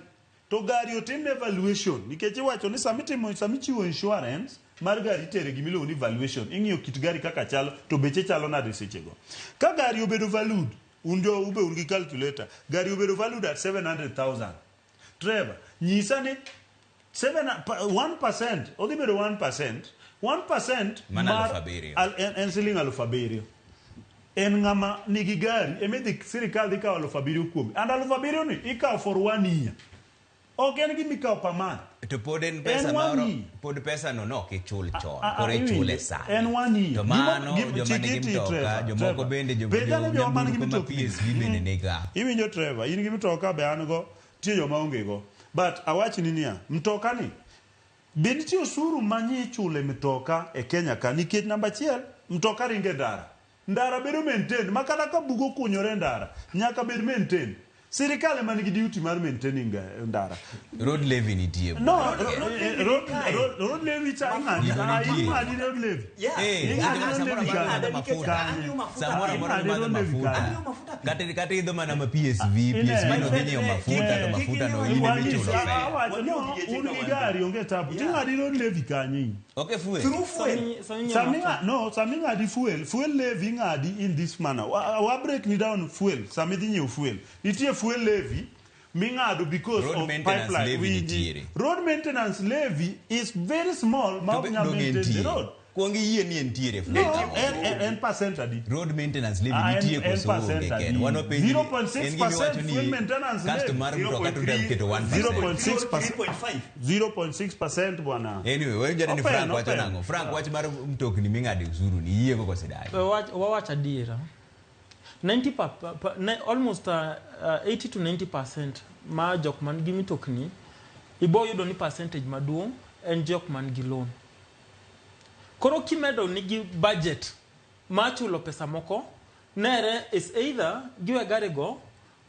[SPEAKER 23] To gari otimne valuation nikech iwacho ni sama itimo sama ichiwo insurance mar gari itere gima iluongo ni valuation. Ing'iyo kit gari kaka chalo to beche chalo nade sechego. Ka gari obedo valued, un jo ube un gi calculator, gari obedo valued at 700,000. Trevor, nyisa ni 1%, odhi bedo 1%, 1%
[SPEAKER 1] Mano
[SPEAKER 23] mar
[SPEAKER 1] 7,000.
[SPEAKER 23] en siling 7,000. En ng'ama nigi gari ema idhi sirikal dhi kawo 7,000 kuome. And 7,000 ni ikawo for one year. Ok en gima ikawo per month.
[SPEAKER 1] To pod en pesa
[SPEAKER 23] En one
[SPEAKER 1] moro,
[SPEAKER 23] year.
[SPEAKER 1] pod pesa no nok ichul chon,
[SPEAKER 23] Ah, ah,
[SPEAKER 1] koro ichule
[SPEAKER 23] iwinjo?
[SPEAKER 1] sani.
[SPEAKER 23] En one year.
[SPEAKER 1] To mano
[SPEAKER 23] Gima-
[SPEAKER 1] joma nigi
[SPEAKER 23] chik iti,
[SPEAKER 1] mtoka,
[SPEAKER 23] Trevor,
[SPEAKER 1] jomoko
[SPEAKER 23] Trevor.
[SPEAKER 1] bende
[SPEAKER 23] Penj ane joma nigi
[SPEAKER 1] nyamburko ma
[SPEAKER 23] mitokni.
[SPEAKER 1] PSV bende niga.
[SPEAKER 23] Iwinjo Trevor, in gi mtoka be an go, nitie joma onge go. But awachni niya, mtoka ni, be nitie osuru ma nyi ichulo e mtoka e Kenya ka nikech namba achiel, mtoka ringo e ndara. Ndara bedo maintained, ma kata ka bugo okunyore e ndara, nyaka bed maintained. Sirikal ema nigi duty mar maintaining ndara.
[SPEAKER 1] Road levy nitie.
[SPEAKER 23] No,
[SPEAKER 1] bwana.
[SPEAKER 23] road levy cha ing'adi,
[SPEAKER 1] Gino
[SPEAKER 23] ah,
[SPEAKER 1] nitie.
[SPEAKER 23] ing'adi road levy.
[SPEAKER 1] Eh,
[SPEAKER 23] Ing'adi road
[SPEAKER 1] samoro
[SPEAKER 23] levy
[SPEAKER 1] amora
[SPEAKER 23] kanye?
[SPEAKER 1] imadho mafuta.
[SPEAKER 23] Kanye?
[SPEAKER 1] Samoro amora
[SPEAKER 23] Ing'adi
[SPEAKER 1] imadho
[SPEAKER 23] road levy
[SPEAKER 1] mafuta.
[SPEAKER 23] kanye?
[SPEAKER 1] Kata idho mana ma PSV, PSV no dhi nyiewo mafuta to mafuta no in ema ichulo fare.
[SPEAKER 23] Awacho, no, un gi gari onge tabu. Ting'adi road levy kanye in?
[SPEAKER 1] Ok e fuel.
[SPEAKER 23] Sami no, sami ng'adi fuel, fuel levy ing'adi in this manner. Wa break ni down fuel, sami dhi nyiewo fuel. Nitie fuel levy ming'ado because
[SPEAKER 1] Road
[SPEAKER 23] of
[SPEAKER 1] maintenance
[SPEAKER 23] pipeline.
[SPEAKER 1] levy
[SPEAKER 23] Winji.
[SPEAKER 1] nitiere.
[SPEAKER 23] Road maintenance levy is very small ma
[SPEAKER 1] To
[SPEAKER 23] ok
[SPEAKER 1] be-
[SPEAKER 23] nyal
[SPEAKER 1] donge
[SPEAKER 23] maintain the
[SPEAKER 1] entie.
[SPEAKER 23] road.
[SPEAKER 1] Kuong iyie ni entiere
[SPEAKER 23] No, en percent adi?
[SPEAKER 1] Road maintenance levy
[SPEAKER 23] Ah,
[SPEAKER 1] nitie
[SPEAKER 23] en
[SPEAKER 1] koso onge
[SPEAKER 23] percent
[SPEAKER 1] ken.
[SPEAKER 23] adi?
[SPEAKER 1] Wan wapenji ni-
[SPEAKER 23] 0.6%
[SPEAKER 1] en gima iwacho ni
[SPEAKER 23] fuel maintenance
[SPEAKER 1] kasto
[SPEAKER 23] levy.
[SPEAKER 1] mar mtoka to udwa keto 1%.
[SPEAKER 23] 0.6% bwana.
[SPEAKER 1] Anyway, wawinjo ni
[SPEAKER 23] Open,
[SPEAKER 1] Frank wacho
[SPEAKER 23] open.
[SPEAKER 1] nang'o? Frank wach mar mtokni ming'ade osuru ni iyiego koso idagi?
[SPEAKER 2] Wawach adiera 90 pa, pa, pa, ne, almost 80 to 90% ma jok man gi mitokni ibo yudo ni percentage maduong' en jok man gi loan. Koro kimedo nigi budget mar chulo pesa moko nere is either giwe gari go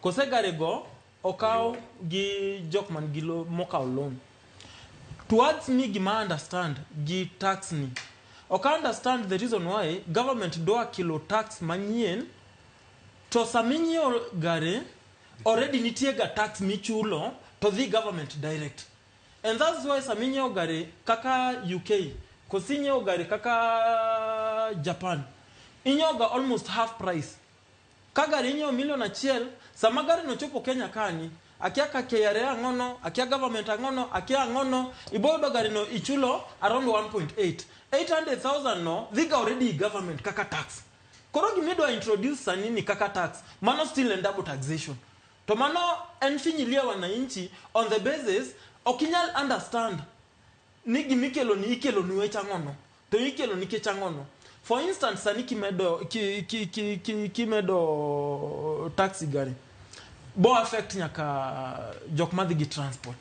[SPEAKER 2] kose gari go okaw gi jok man gi mokawo loan. Towards me gima understand gi tax ni ok understand the reason why government dwa kelo tax manyien to sama inyiewo gari already nitie ga tax michulo to dhi government direct. And that's why sama inyiewo gari kaka UK kosi inyiewo gari kaka Japan inyiewo ga almost half price. Ka gari inyiewo milion achiel, sama gari no chopo Kenya kani, akia ka KRA ang'ono, akia government ang'ono, akia ang'ono, ibo yudo gari no ichulo around 1.8. 800,000 no dhi ga already government kaka tax. Koro gimidwa introduce sani ni kaka tax, mano still en double taxation. To mano en finyilia wananchi on the basis ok inyal understand ni gimikelo ni ikelo ni wech ang'ono to ikelo nikech ang'ono. For instance sani kimedo kimedo taxi gari bo affect nyaka jok madhi gi transport.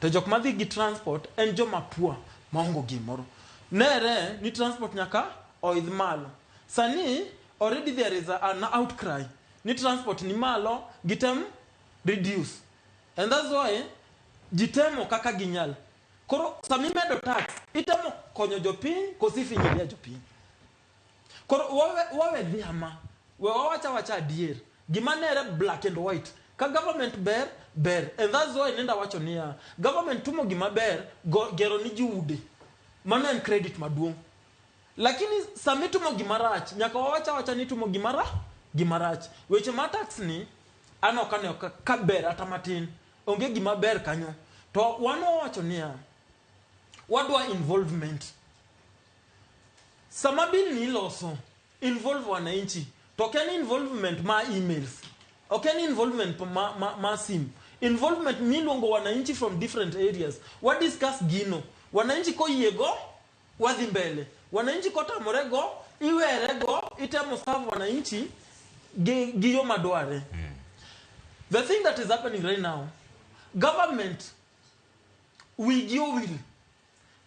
[SPEAKER 2] To jok madhi gi transport en joma poor maongo gimoro. Nere ni transport nyaka oidh malo. Sani already there is an outcry ni transport ni malo gitem reduce. And that's why jitemo kaka ginyal. Koro sami medo tax itemo konyo jopiny kosi finyilia jopiny. Koro wawe dhi ama we wawacha wacha adier gima nere black and white ka government ber ber. And that's why nenda wacho niya government tumo gima ber gero ni ji ude mano en credit maduong'. Lakini sami tumo gima rach nyaka wawacha wacha ni tumo gima rach. Weche ma tax ni an ok aneno ka ber ata matin, onge gima ber kanyo. To wan wawacho niya wadwa involvement. Sama bill ni iloso involve wananchi. To ok en involvement ma emails, ok en involvement ma sim, involvement miluongo wananchi from different areas. Wa discuss gino, wananchi koyiego wadhi mbele, wananchi kotamore go iwere go, itemo serve wananchi gi yo madware. The thing that is happening right now, government wigi owil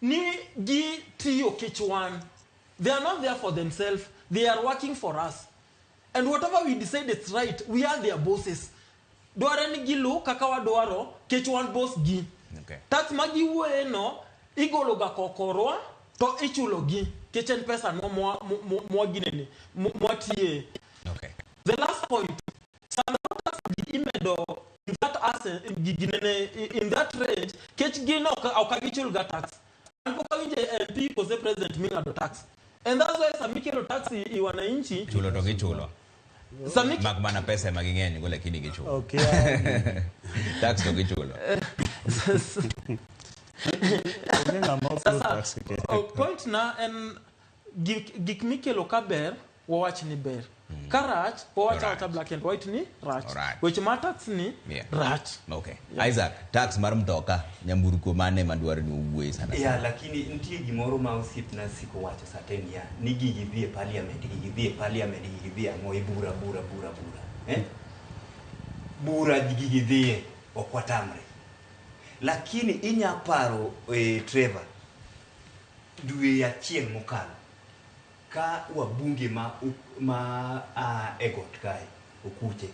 [SPEAKER 2] ni gi tiyo kech wan. They are not there for themselves, they are working for us. And whatever we decide is right, we are their bosses. Dware ni gilu kaka wadwaro kech wan boss gi.
[SPEAKER 1] Okay.
[SPEAKER 2] Tax ma giwuoye no igolo ga kokorwa to ichulo gi kech en pesa no mwa ginene mwatiye.
[SPEAKER 1] Okay.
[SPEAKER 2] The last point, sama tax gi imedo in that asset, ginene in that range kech gino ok gichul ga tax. An pok awinjo MP kose president ming'ado tax. And that's why sama ikelo tax i wananchi
[SPEAKER 1] chulo to gichulo.
[SPEAKER 2] Sami
[SPEAKER 1] mak mana pesa ema ging'eny go lakini gichulo.
[SPEAKER 23] Okay.
[SPEAKER 1] Tax to gichulo.
[SPEAKER 2] Sasa point na en gik mikelo ka ber wawach ni ber. Ka rach, wawacho awacha black and white ni rach. Weche mar tax ni rach.
[SPEAKER 1] Okay. Isaac, tax mar mtoka, nyamburko mane madwaro ni owuoye sana
[SPEAKER 3] Ya,
[SPEAKER 1] sana?
[SPEAKER 3] lakini nitie gimoro ma osiepna siko wacho sate niya ni gigi dhi e parliament, gigi dhi e parliament, gigi dhi ang'o e bura bura bura bura. Eh? Bura gigi dhiye, ok watamre. Lakini inya paro Trevor, dwe achiel mokalo ka wabunge ma e got kae okuche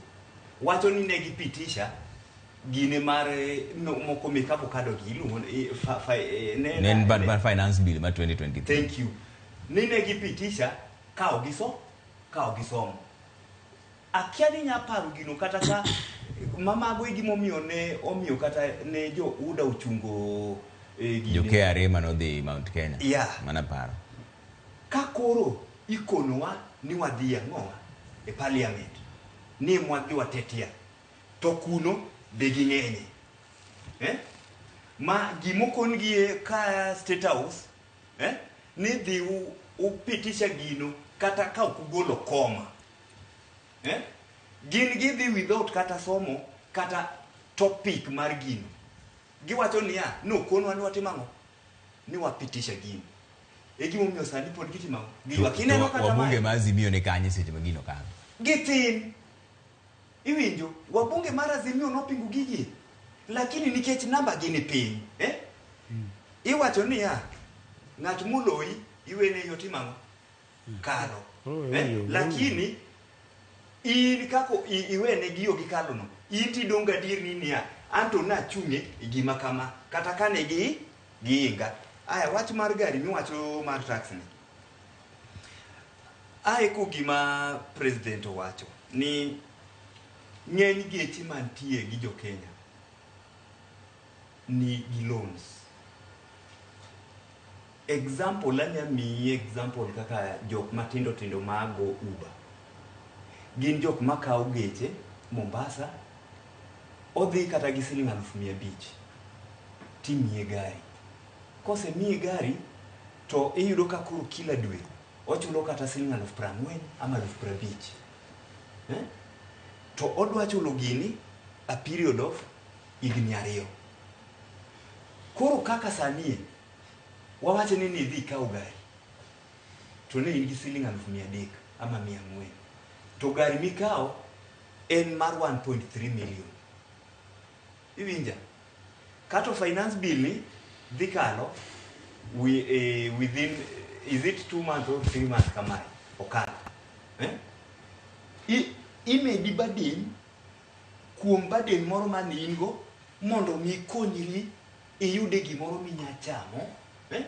[SPEAKER 3] wacho ni ne gipitisha gine mar moko mek avocado gi iluongo ni,
[SPEAKER 1] Ne en bad finance bill mar 2023.
[SPEAKER 3] Thank you. Ni ne gipitisha ka ok gisomo. Akia ni nya paro gino kata ka mamago e gimomiyo ne omiyo kata ne jo UDA ochungo gine.
[SPEAKER 1] Jo KRA manodhi Mount Kenya.
[SPEAKER 3] Yeah.
[SPEAKER 1] Mana paro.
[SPEAKER 3] Ka koro ikonowa ni wadhi ang'owa e parliament ni mwadhi watetia to kuno be ging'enye, eh? Ma gimokon gie ka State House, eh? Ni dhi upitisha gino kata ka ok ugolo koma, eh? Gin gidhi without kata somo kata topic mar gino. Giwacho niya nokonwa ni watimo ang'o, ni wapitisha gino. E gimomiyo sani pod gitimo ang'o, giywak. Ineno
[SPEAKER 1] To
[SPEAKER 3] kata
[SPEAKER 1] wabunge
[SPEAKER 3] mae
[SPEAKER 1] ma Azimio ni kanye seche ma gino kadho?
[SPEAKER 3] Githin. Iwinjo, wabunge mar Azimio nopingo gigi, lakini nikech namba gi ni piny, eh? Iwacho niya ng'at moloyi iwene yo timo ang'o, kalo, eh? Lakini in kako iwene gi yo gikalo no, in tidong' gadier ni niya anto nachung'e e gima kama kata kane gi giinga. Aya, wach mar gari miwacho mar tax ni ae ko gima president owacho ni ng'eny geche mantie gi jo Kenya ni gi loans. Example anya miyi example kaka jok matindo tindo mago Uber. Gin jok makawo geche Mombasa, odhi kata gi siling 500,000 timiye gari. Kosemiye gari to iyudo ka koro kila dwe ochulo kata siling 40,000 ama 50,000. Eh? To odwa chulo gini a period of higni 2. Koro kaka sani wawacho ni nidhi ikaw gari to ne in gi siling 300,000 ama 400, to gari mikawo en mar 1.3 million. Iwinja? Kato finance bill ni dhi kalo within is it 2 months or 3 months kamae okalo, eh? Imedi burden kuom burden moro mane in go mondo mi ikonyri iyude gimoro minya chamo, eh?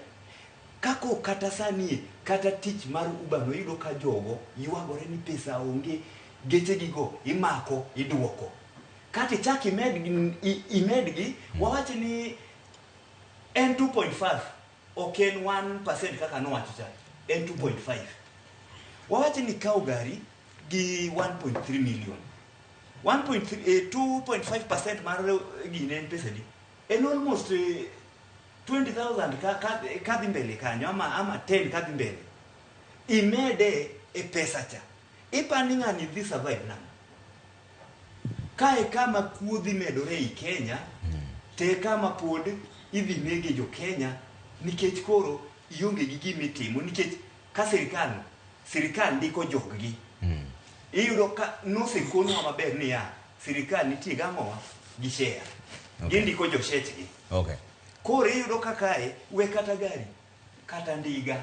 [SPEAKER 3] Kako kata sani kata tich mar Uber no iyudo ka jogo ywagore ni pesa onge, geche gigo imako iduoko. Kata ichak imedgi wawach ni en 2.5 ok en 1% kaka nowacho cha, en 2.5. Wawach ni ikawo gari gi 1.3 million. 1.3 2.5% mar gine en pesa adi? En almost 20,000 kadhi mbele kanyo ama 10 kadhi mbele. Imede e pesa cha. Ipani ng'ani dhi survive nang'o? Kae kama kuo dhi medore ei Kenya, te kama pod idhi nege jo Kenya nikech koro ionge gi gima itimo nikech ka sirikal ndiko joggi. Iyudo ka nosekonwa maber niya sirikal nitie gang'owa gi share. Gindiko joshechgi. Koro iyudo ka kae we kata gari kata ndiga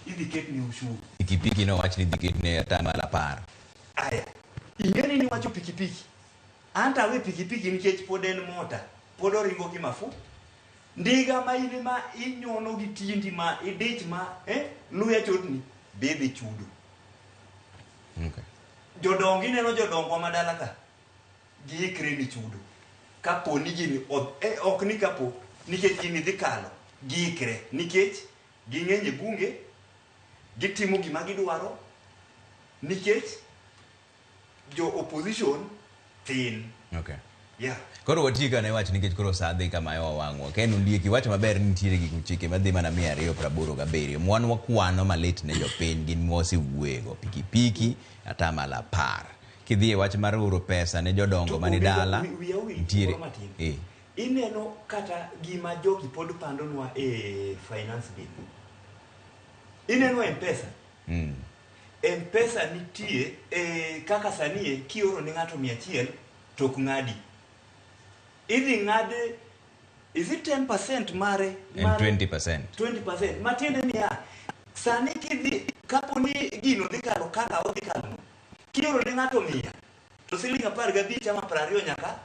[SPEAKER 3] idhi ketne ushuru.
[SPEAKER 1] Pikipiki nowach ni idhi ketne 10%.
[SPEAKER 3] Aya, ing'eni ni wacho pikipiki. Anta we pikipiki nikech pod en mota, pod oringo gi mafu. Ndiga ma in ma inyono gi tiendi ma idich ma luya chotni be dhi chudo. Jodongo ineno jodongwa madala ka giikre ni chudo. Kapo ni gini ok ni kapo nikech gini dhi kalo, giikre nikech ging'eny e bunge, gitimo gima gidwaro nikech jo opposition thin. Yeah.
[SPEAKER 1] Koro watiek ane wach nikech koro saa dhi kama wawang'wa. Ka en ondiek iwacho maber ni nitiere gik chike madhi mana 287. Mwan wakwano malit ne jopiny gin mwasewuoyego. Pikipiki 10%. Kidhi e wach mar oro pesa ne jodongo mani dala
[SPEAKER 3] Wiya owil
[SPEAKER 1] nitiere
[SPEAKER 3] gimoro matin.
[SPEAKER 1] eh.
[SPEAKER 3] Ineno kata gima jogi pod pandonwa e finance bill. Ineno M-Pesa. M-Pesa nitie e, kaka sani e, kioro ne ng'ato 100 to ok ng'adi. Idhi ng'ade is it 10% mare?
[SPEAKER 1] En 20%.
[SPEAKER 3] 20%. Matiende niya, sani kidhi kapo ni gino dhi kalo kaka odhi kalo no, kioro ne ng'ato 100 to siling 15 ama 20 nyaka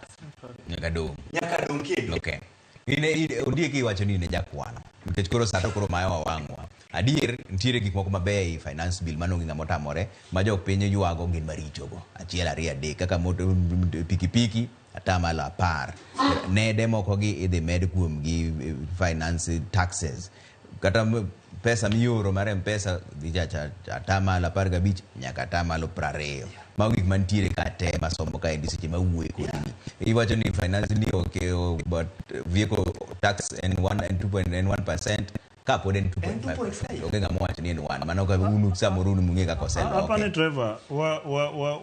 [SPEAKER 1] Nyaka dong'.
[SPEAKER 3] nyaka dong' kendo.
[SPEAKER 1] Okay. Ine ondiek iwacho ni in e jakwano. Nikech koro saa to koro mayo wawang'wa. Adier nitiere gik moko mabeyo ei finance bill mano onge ng'ama otamore ma jopiny ywago gin marichogo. 1 2 3 kaka moto pikipiki 10%. Nede moko gi idhi med kuom gi finance taxes. Kata pesa mioro mar M-Pesa dhi chacha 15% nyaka 20%. Mago gik mantiere ka te masomo kaendi seche mawuoyo kodi ni. Iwacho ni finance ni okay, but vehicle tax en 1 en 2.1% ka pod en 2.5%. Onge ng'ama owacho ni en 1. Mano ka unu samoro unu mung'e kaka oseloke.
[SPEAKER 23] Apani Trevor,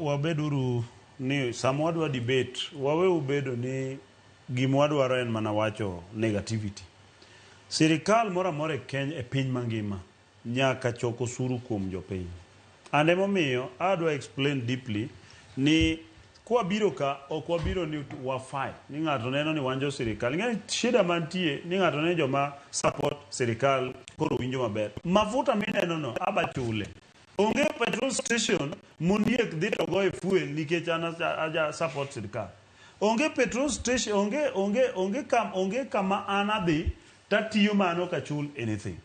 [SPEAKER 23] wabeduru ni sama wadwa debate, waweuru bedo ni gima wadwaro en mana wacho negativity. Sirikal moro amora e Kenya e piny mangima nyaka chok osuru kuom jopiny. And emomiyo adwa explain deeply ni kwabiro ka ok wabiro ni wa fight ni ng'ato neno ni wan jo sirikal. Ing'e shida mantie ni ng'ato neno joma support sirikal koro winjo maber. Mafuta mineno no aba chule. Onge petrol station mondiek dhi to goye fuel nikech an aja support sirikal. Onge petrol station onge kama an adhi tatiyo mano ok achul anything.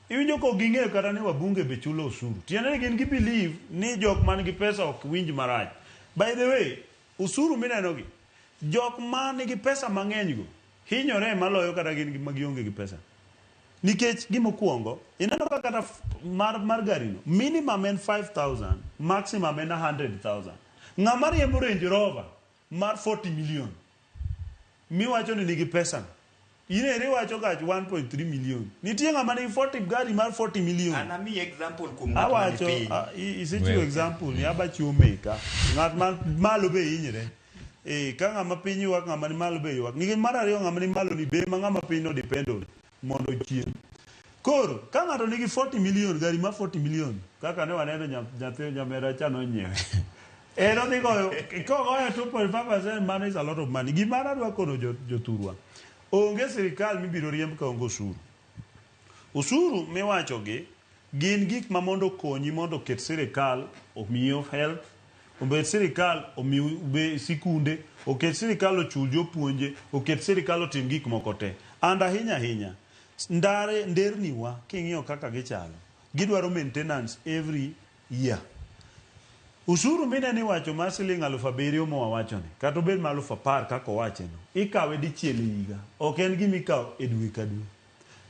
[SPEAKER 23] Iwinjo kok ging'eyo kata ni wabunge be chulo osuru. Tiende ni gin gi believe ni jok man gi pesa ok winj marach. By the way, osuru mineno gi, jok man gi pesa mang'eny go hinyore maloyo kata gin ma gionge gi pesa. Nikech gimokwongo, ineno ka kata mar gari no, minimum en 5,000, maximum en 100,000. Ng'ama riembo Range Rover mar 40 million, miwacho ni nigi pesa no. In eri iwacho gach 1.3 million. Nitie ng'ama nigi 40 gari mar 40 million.
[SPEAKER 3] Anamiyi example kuom ng'at man
[SPEAKER 23] Awacho,
[SPEAKER 3] piny.
[SPEAKER 23] isechiwo example ni aba chiwo meka. Ng'at man malo be hinyre. Ka ng'ama piny ywak, ng'ama ni malo be ywak. Nikech mar ariyo ng'ama ni malo ni be ma ng'ama piny no depend on mondo ochiem. Koro, ka ng'ato nigi 40 million, gari mar 40 million, kaka ne waneno nyathi nyamera cha nonyiewe. En odhi goyo, kogoyo 2.5% mano is a lot of money. Gima adwa kono jothurwa. Onge sirikal mibiro riemb ka onge osuru. Osuru miwacho gi gin gik ma mondo okonyi mondo oket sirikal omiyi health, obed sirikal omiyi sikunde, oket sirikal ochul jopuonje, oket sirikal otim gik moko te. And ahinya ahinya, ndare nderni wa king'iyo kaka gichalo, gidwaro maintenance every year. Usuru mineno iwacho mar siling 7,000 mowawacho ni, kata obed mar 10,000 kaka owache no, ikawe dichiel e higa. Ok en gima ikawo e dwe ka dwe.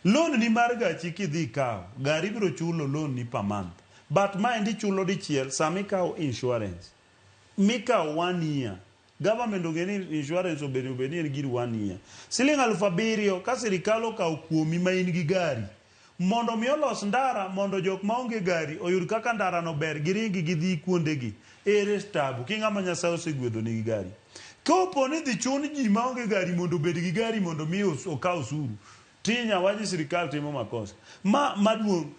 [SPEAKER 23] Loan ni mar gachi kidhi ikawo, gari biro chulo loan ni per month. But maendi chulo dichiel sama ikawo insurance. Mikawo 1 year. Government ong'e ni insurance obed ni en gir 1 year. Siling 7,000 ka sirikal okawo kuomi ma in gi gari, mondo mi olos ndara mondo jok maonge gari oyud kaka ndara no ber giringi gidhi kuondegi. Ere tabu ki ng'ama Nyasaye osegwedho nigi gari. Kopo ni dhi chun ji maonge gari mondo obed gi gari mondo mi okaw osuru, tinya waji sirikal timo makosa. Ma maduong',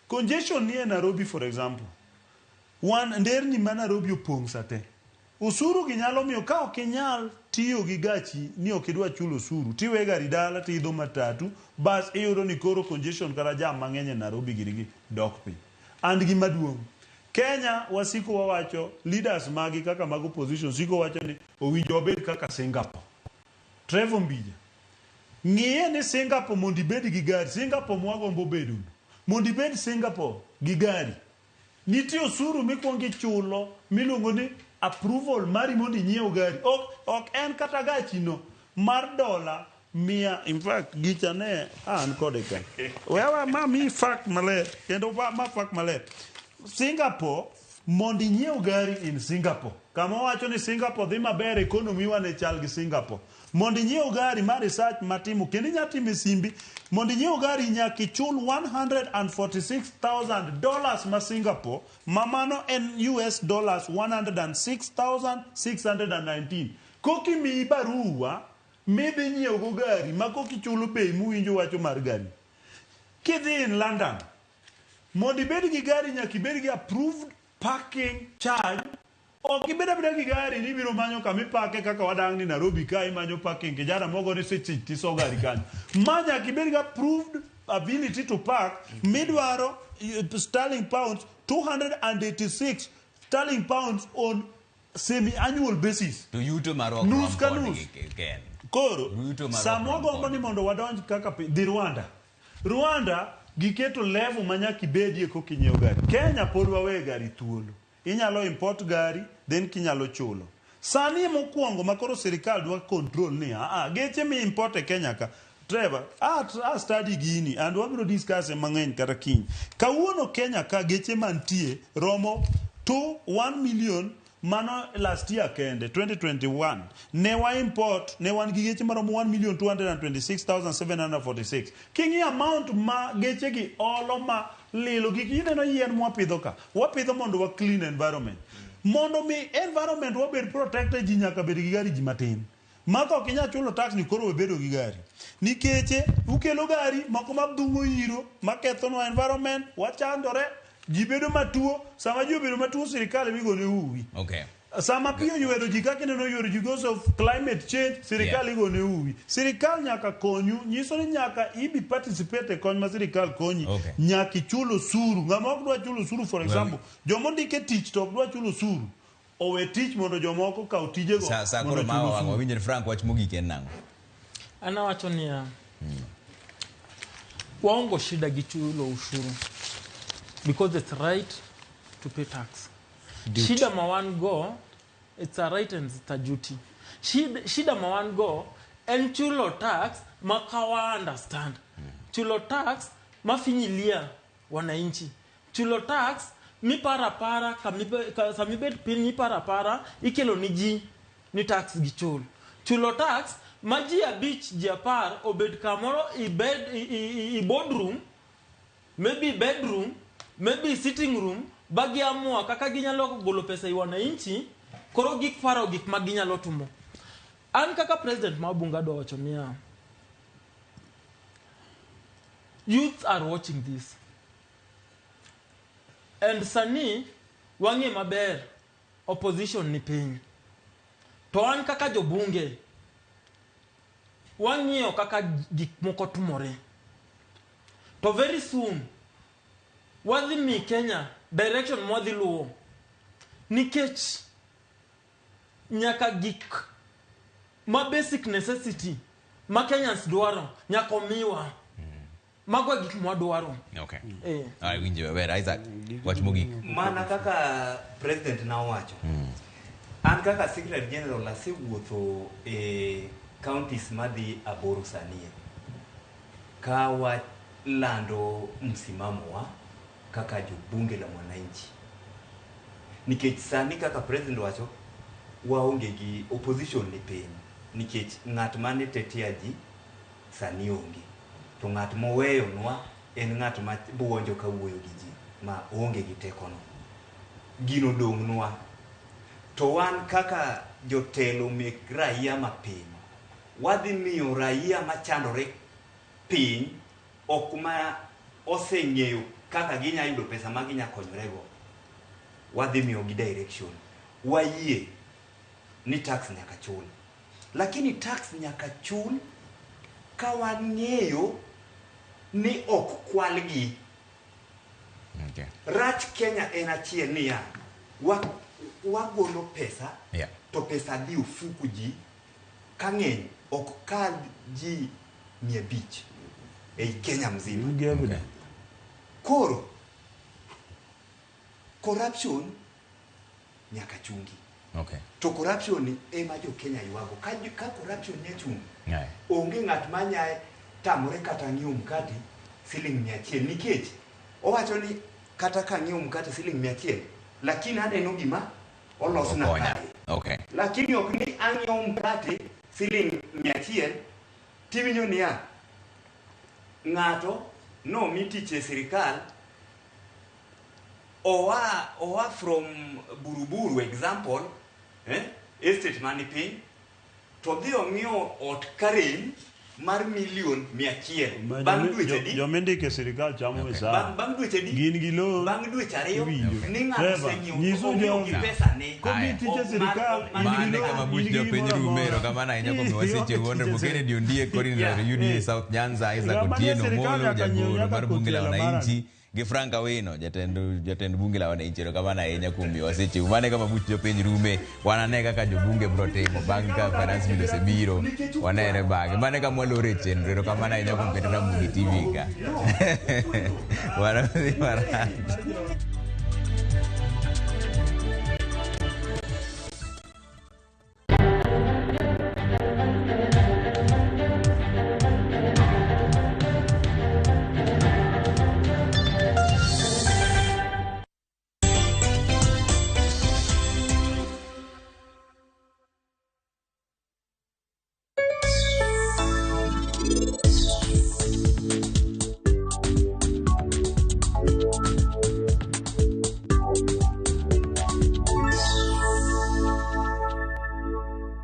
[SPEAKER 23] congestion ni e Nairobi for example. Wan nderni ma Nairobi opong' sate. Osuru gi nyalo miyo ka ok inyal tiyo gi gachi ni ok idwa chulo osuru, tiwe gari dala tiidho matatu, bas iyudo ni koro congestion kata jam mang'eny e Nairobi giri gi dok piny. And gima duong', Kenya wasiko wawacho leaders magi kaka mag opposition siko wacho ni owinjo wabed kaka Singapore. Trevor Mbija, ng'iye ni Singapore mondo ibed gi gari, Singapore mwagombo bedo no, mondo ibed Singapore gi gari, nitie osuru mikwongo ichulo miluongo ni approval mari mondo inyiew gari. Ok en kata gachino mar $100, in fact gicha ne an kode ka. Wewe ma mi fact maler, kendo ma fact maler. Singapore, mondo inyiew gari in Singapore, Kama wacho ni Singapore dhi maber, economy wa ne chal gi Singapore. Mondo inyiew gari ma research matimo, kendo inya timo e simbi, mondo inyiew gari nyaka ichul $146,000 ma Singapore, ma mano en US dollars 106,619. Kokimiyi barua midhi nyiewo go gari ma kokichulo bei muwinjo wacho mar gari. Kidhi in London, mondo ibed gi gari nyaka ibed gi approved parking charge. Ok ibed abeda gi gari ni ibiro manyo kama ipake kaka wadang' ni Nairobi ka imanyo parking kijana mogo ni seche tiso gari kanyo. Ma nyaka ibed gi approved ability to park midwaro sterling pounds 286 sterling pounds on semi annual basis.
[SPEAKER 1] To yuto marwa ok
[SPEAKER 23] Nus
[SPEAKER 1] rom
[SPEAKER 23] ka
[SPEAKER 1] kodgi
[SPEAKER 23] nus.
[SPEAKER 1] Ken.
[SPEAKER 23] Koro
[SPEAKER 1] Yuto marwa
[SPEAKER 23] sama
[SPEAKER 1] ok rom
[SPEAKER 23] wagombo ni mondo wadonj kaka dhi Rwanda. Rwanda giketo level ma nyaka ibedie koka inyiewo gari. Kenya pod wawe gari thuolo. Inyalo import gari then kinyalo chulo. Sani mokwongo ma koro sirikal dwa control ni a geche mi import e Kenya ka. Trevor, a study gini and wabiro discuss e mang'eny kata kiny. Kawuono Kenya ka geche mantie romo to 1 million. Mano last year kende 2021 ne wa import, ne wan gi geche maromo 1,226,746. King'iyo amount ma geche gi olo ma lilo gik ineno yien mwapidho ka wapidho mondo wa clean environment, mondo mi environment wabed protected, ji nyaka bed gi gari ji matin. Maka ok inyal chulo tax ni koro webedo gi gari nikech ukelo gari moko madhung'o iro makethonwa environment, wachandore, ji bedo matuo. Sama ji obedo matuo, sirikal emigone uwi. Sama pi oywero ji kaka ineno oywero ji because of climate change, sirikal igone uwi. Sirikal nyaka konyu, nyiso ni nyaka ibi participate e kony ma sirikal konyi. Nyaka ichul osuru. Ng'ama ok dwa chulo osuru, for example, joma ondike tich to ok dwa chulo osuru, owe tich mondo jomoko okaw tijego
[SPEAKER 1] Sa
[SPEAKER 23] mondo
[SPEAKER 1] koro
[SPEAKER 23] ochul
[SPEAKER 1] ma wang'
[SPEAKER 23] osuru.
[SPEAKER 1] wawinjo ni Frank, wach mogik en nang'o?
[SPEAKER 2] An awacho niya, waongo shida gi chulo ushuru because it's right to pay tax.
[SPEAKER 1] Duty.
[SPEAKER 2] Shida ma wan go, it's a right and it's a duty. Shida ma wan go en chulo tax ma kawa understand, chulo tax ma finyilia wananchi, chulo tax miparo apara samibet piny iparo apara ikelo ni ji ni tax gichul, chulo tax ma ji 5, ji 10 obed kamoro i bed i boardroom, maybe bedroom, maybe sitting room, ba giamua kaka ginyalo golo pesa i wananchi. Koro giparo gik ma ginyalo timo. An kaka president ma Bunge adwa wacho niya, youths are watching this and sani wang'e maber opposition ni piny, to an kaka jobunge wang'iyo kaka gik moko timore, to very soon wadhi mi Kenya direction mwadhi luwo, nikech nyaka gik ma basic necessity ma Kenyans dwaro nyaka omiwa. Mago e gik mwadwaro.
[SPEAKER 1] Ay, winjo maber. Isaac, wach mogik.
[SPEAKER 3] Mana kaka president na owacho, an kaka secretary general asewuotho e counties madhi 8 sani ka walando msimamo wa kaka jobunge la mwananchi, nikech sani kaka president wacho, waonge gi opposition ni piny, nikech ng'at mane tetea ji sani onge, to ng'at moweyonwa en ng'at ma buonjo ka wuoyo gi ji ma onge gi tekono. Gino dong'nwa to wan kaka jotelo mek raia ma piny wadhi miyo raia machandore piny ok ma oseng'eyo kaka ginya yudo pesa ma ginya konyorego, wadhi miyogi direction. Wayie ni tax nyaka chul, lakini tax nyaka chul ka wang'eyo ni ok kwalgi. Rach Kenya en achiel niya, wagolo pesa to pesa dhi ofuku ji ka ng'eny ok kal ji 500 ei Kenya mzima. Koro corruption nyaka chungi. To corruption ni ema jo Kenya ywago. Ka corruption nya chung, onge ng'at ma nya tamore kata ng'iewo mkate siling 100, nikech owacho ni kata ka ng'iewo mkate siling 100, lakini aneno gima Olosna
[SPEAKER 1] Okonya.
[SPEAKER 3] kae.
[SPEAKER 1] Okay.
[SPEAKER 3] Lakini ok ni ang'iewo mkate siling 100 tiwinjo niya ng'ato nomi tich e sirikal oa from Buruburu example, estate mani piny to dhi ong'iewo ot Karen mar milion 100 bang' dweche adi?
[SPEAKER 23] Jomindiko e sirikal chamo misara.
[SPEAKER 3] Bang' dweche adi?
[SPEAKER 23] Gin gi loan.
[SPEAKER 3] Bang' dweche 2
[SPEAKER 23] Iwinjo.
[SPEAKER 3] ni ng'ato
[SPEAKER 23] Trevor,
[SPEAKER 3] oseng'iewo
[SPEAKER 23] nyiso
[SPEAKER 3] ong'iewo gi
[SPEAKER 23] jogi.
[SPEAKER 3] pesa ne.
[SPEAKER 23] Komi tich e sirikal, in gi
[SPEAKER 1] Mane
[SPEAKER 23] loan,
[SPEAKER 1] kama
[SPEAKER 23] in
[SPEAKER 1] buch
[SPEAKER 23] gi
[SPEAKER 1] jopiny
[SPEAKER 23] gimoro
[SPEAKER 1] rume
[SPEAKER 23] amora.
[SPEAKER 1] erokamano ahinya kuom miwa seche Honorable Kennedy Ondiek, coordinator
[SPEAKER 23] Yeah.
[SPEAKER 1] UDA South Nyanza, Isaac
[SPEAKER 23] Ng'ama nie
[SPEAKER 1] Otieno
[SPEAKER 23] sirikal
[SPEAKER 1] Molo,
[SPEAKER 23] nyaka nyiew
[SPEAKER 1] jagoro
[SPEAKER 23] nyaka
[SPEAKER 1] mar bunge la
[SPEAKER 23] kotielo marani.
[SPEAKER 1] wananchi gi Frank Awino, jatend bunge la wananchi. Erokamano ahinya kuom miwa seche. Mane kama buch jopiny rume. Wanane kaka jobunge biro timo bang' ka finance bill osebiro. Wanere bang'e. Mane kama walore e chenro. Erokamano ahinya kuom keto Ramogi TV ka. Wanadhi marach.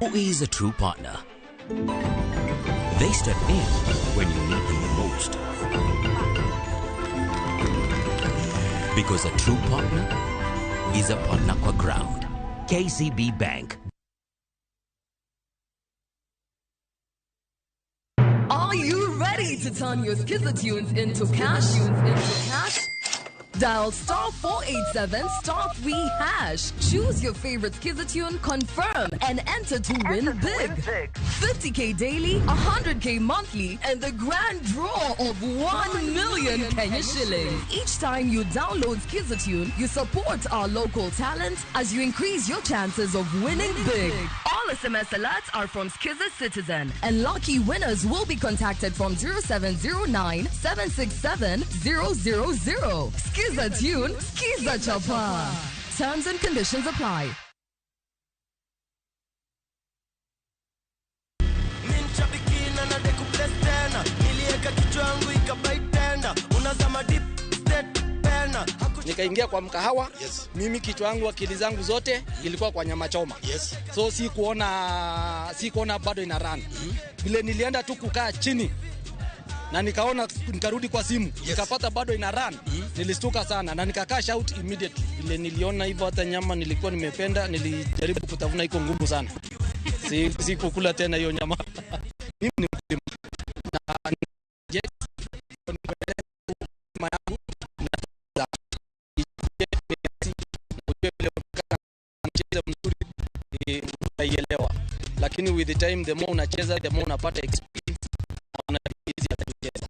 [SPEAKER 5] Who is a true partner? They step in when you need them the most. Because a true partner is a partner kwa ground. KCB Bank.
[SPEAKER 7] Are you ready to turn your Skiza tunes into cash? Dial star 487 star 3 hash. Choose your favorite Skiza tune, confirm, and enter to win big. 50k daily, 100k monthly, and the grand draw of 1 million Kenya shillings. Each time you download Skiza tune, you support our local talent as you increase your chances of winning big. All SMS alerts are from Skiza Citizen, and lucky winners will be contacted from 0709 767 000. Skiza tune, Skiza Chapa. Terms and conditions apply.
[SPEAKER 4] Minchabikina na dekubles tena nilieka kichwa yangu ikabaitenda unazama deep state pena.
[SPEAKER 8] Nikaingia kwa mkahawa. Yes. Mimi kichwa yangu akili zangu zote ilikuwa kwa nyama choma. Yes. So sikuona bado ina run. Vile nilienda tu kukaa chini na nikaona, nikarudi kwa simu. Yes. Nikapata bado ina run. Nilistuka sana na nika cash out immediately. Vile niliona hivyo hata nyama nilikuwa nimependa, nilijaribu kutafuna, iko ngumu sana. Sikukula tena hiyo nyama. Mimi ni mkulima. Na je, yangu na mchezo mzuri utaielewa, lakini with the time the more unacheza the more unapata experience na easy ya kucheza.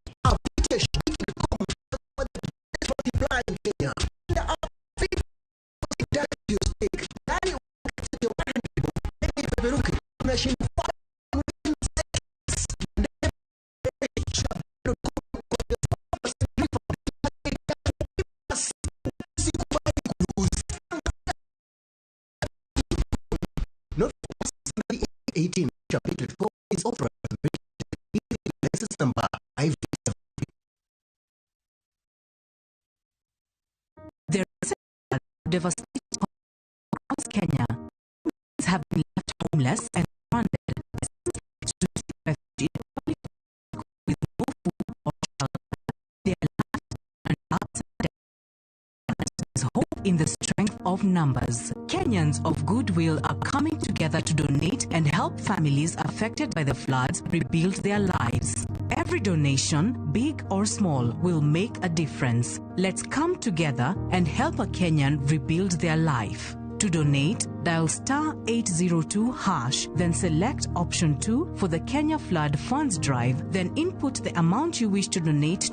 [SPEAKER 9] Not 18 chapter 4 is offered license number IV.
[SPEAKER 10] There is a devastation across Kenya. Have been left homeless and stranded to seek refuge in public with no food or shelter. Their lives are upside down. There's hope in the strength of numbers. Kenyans of goodwill are coming together to donate and help families affected by the floods rebuild their lives. Every donation, big or small, will make a difference. Let's come together and help a Kenyan rebuild their life. To donate, dial star 802 hash, then select option 2 for the Kenya Flood Funds Drive, then input the amount you wish to donate to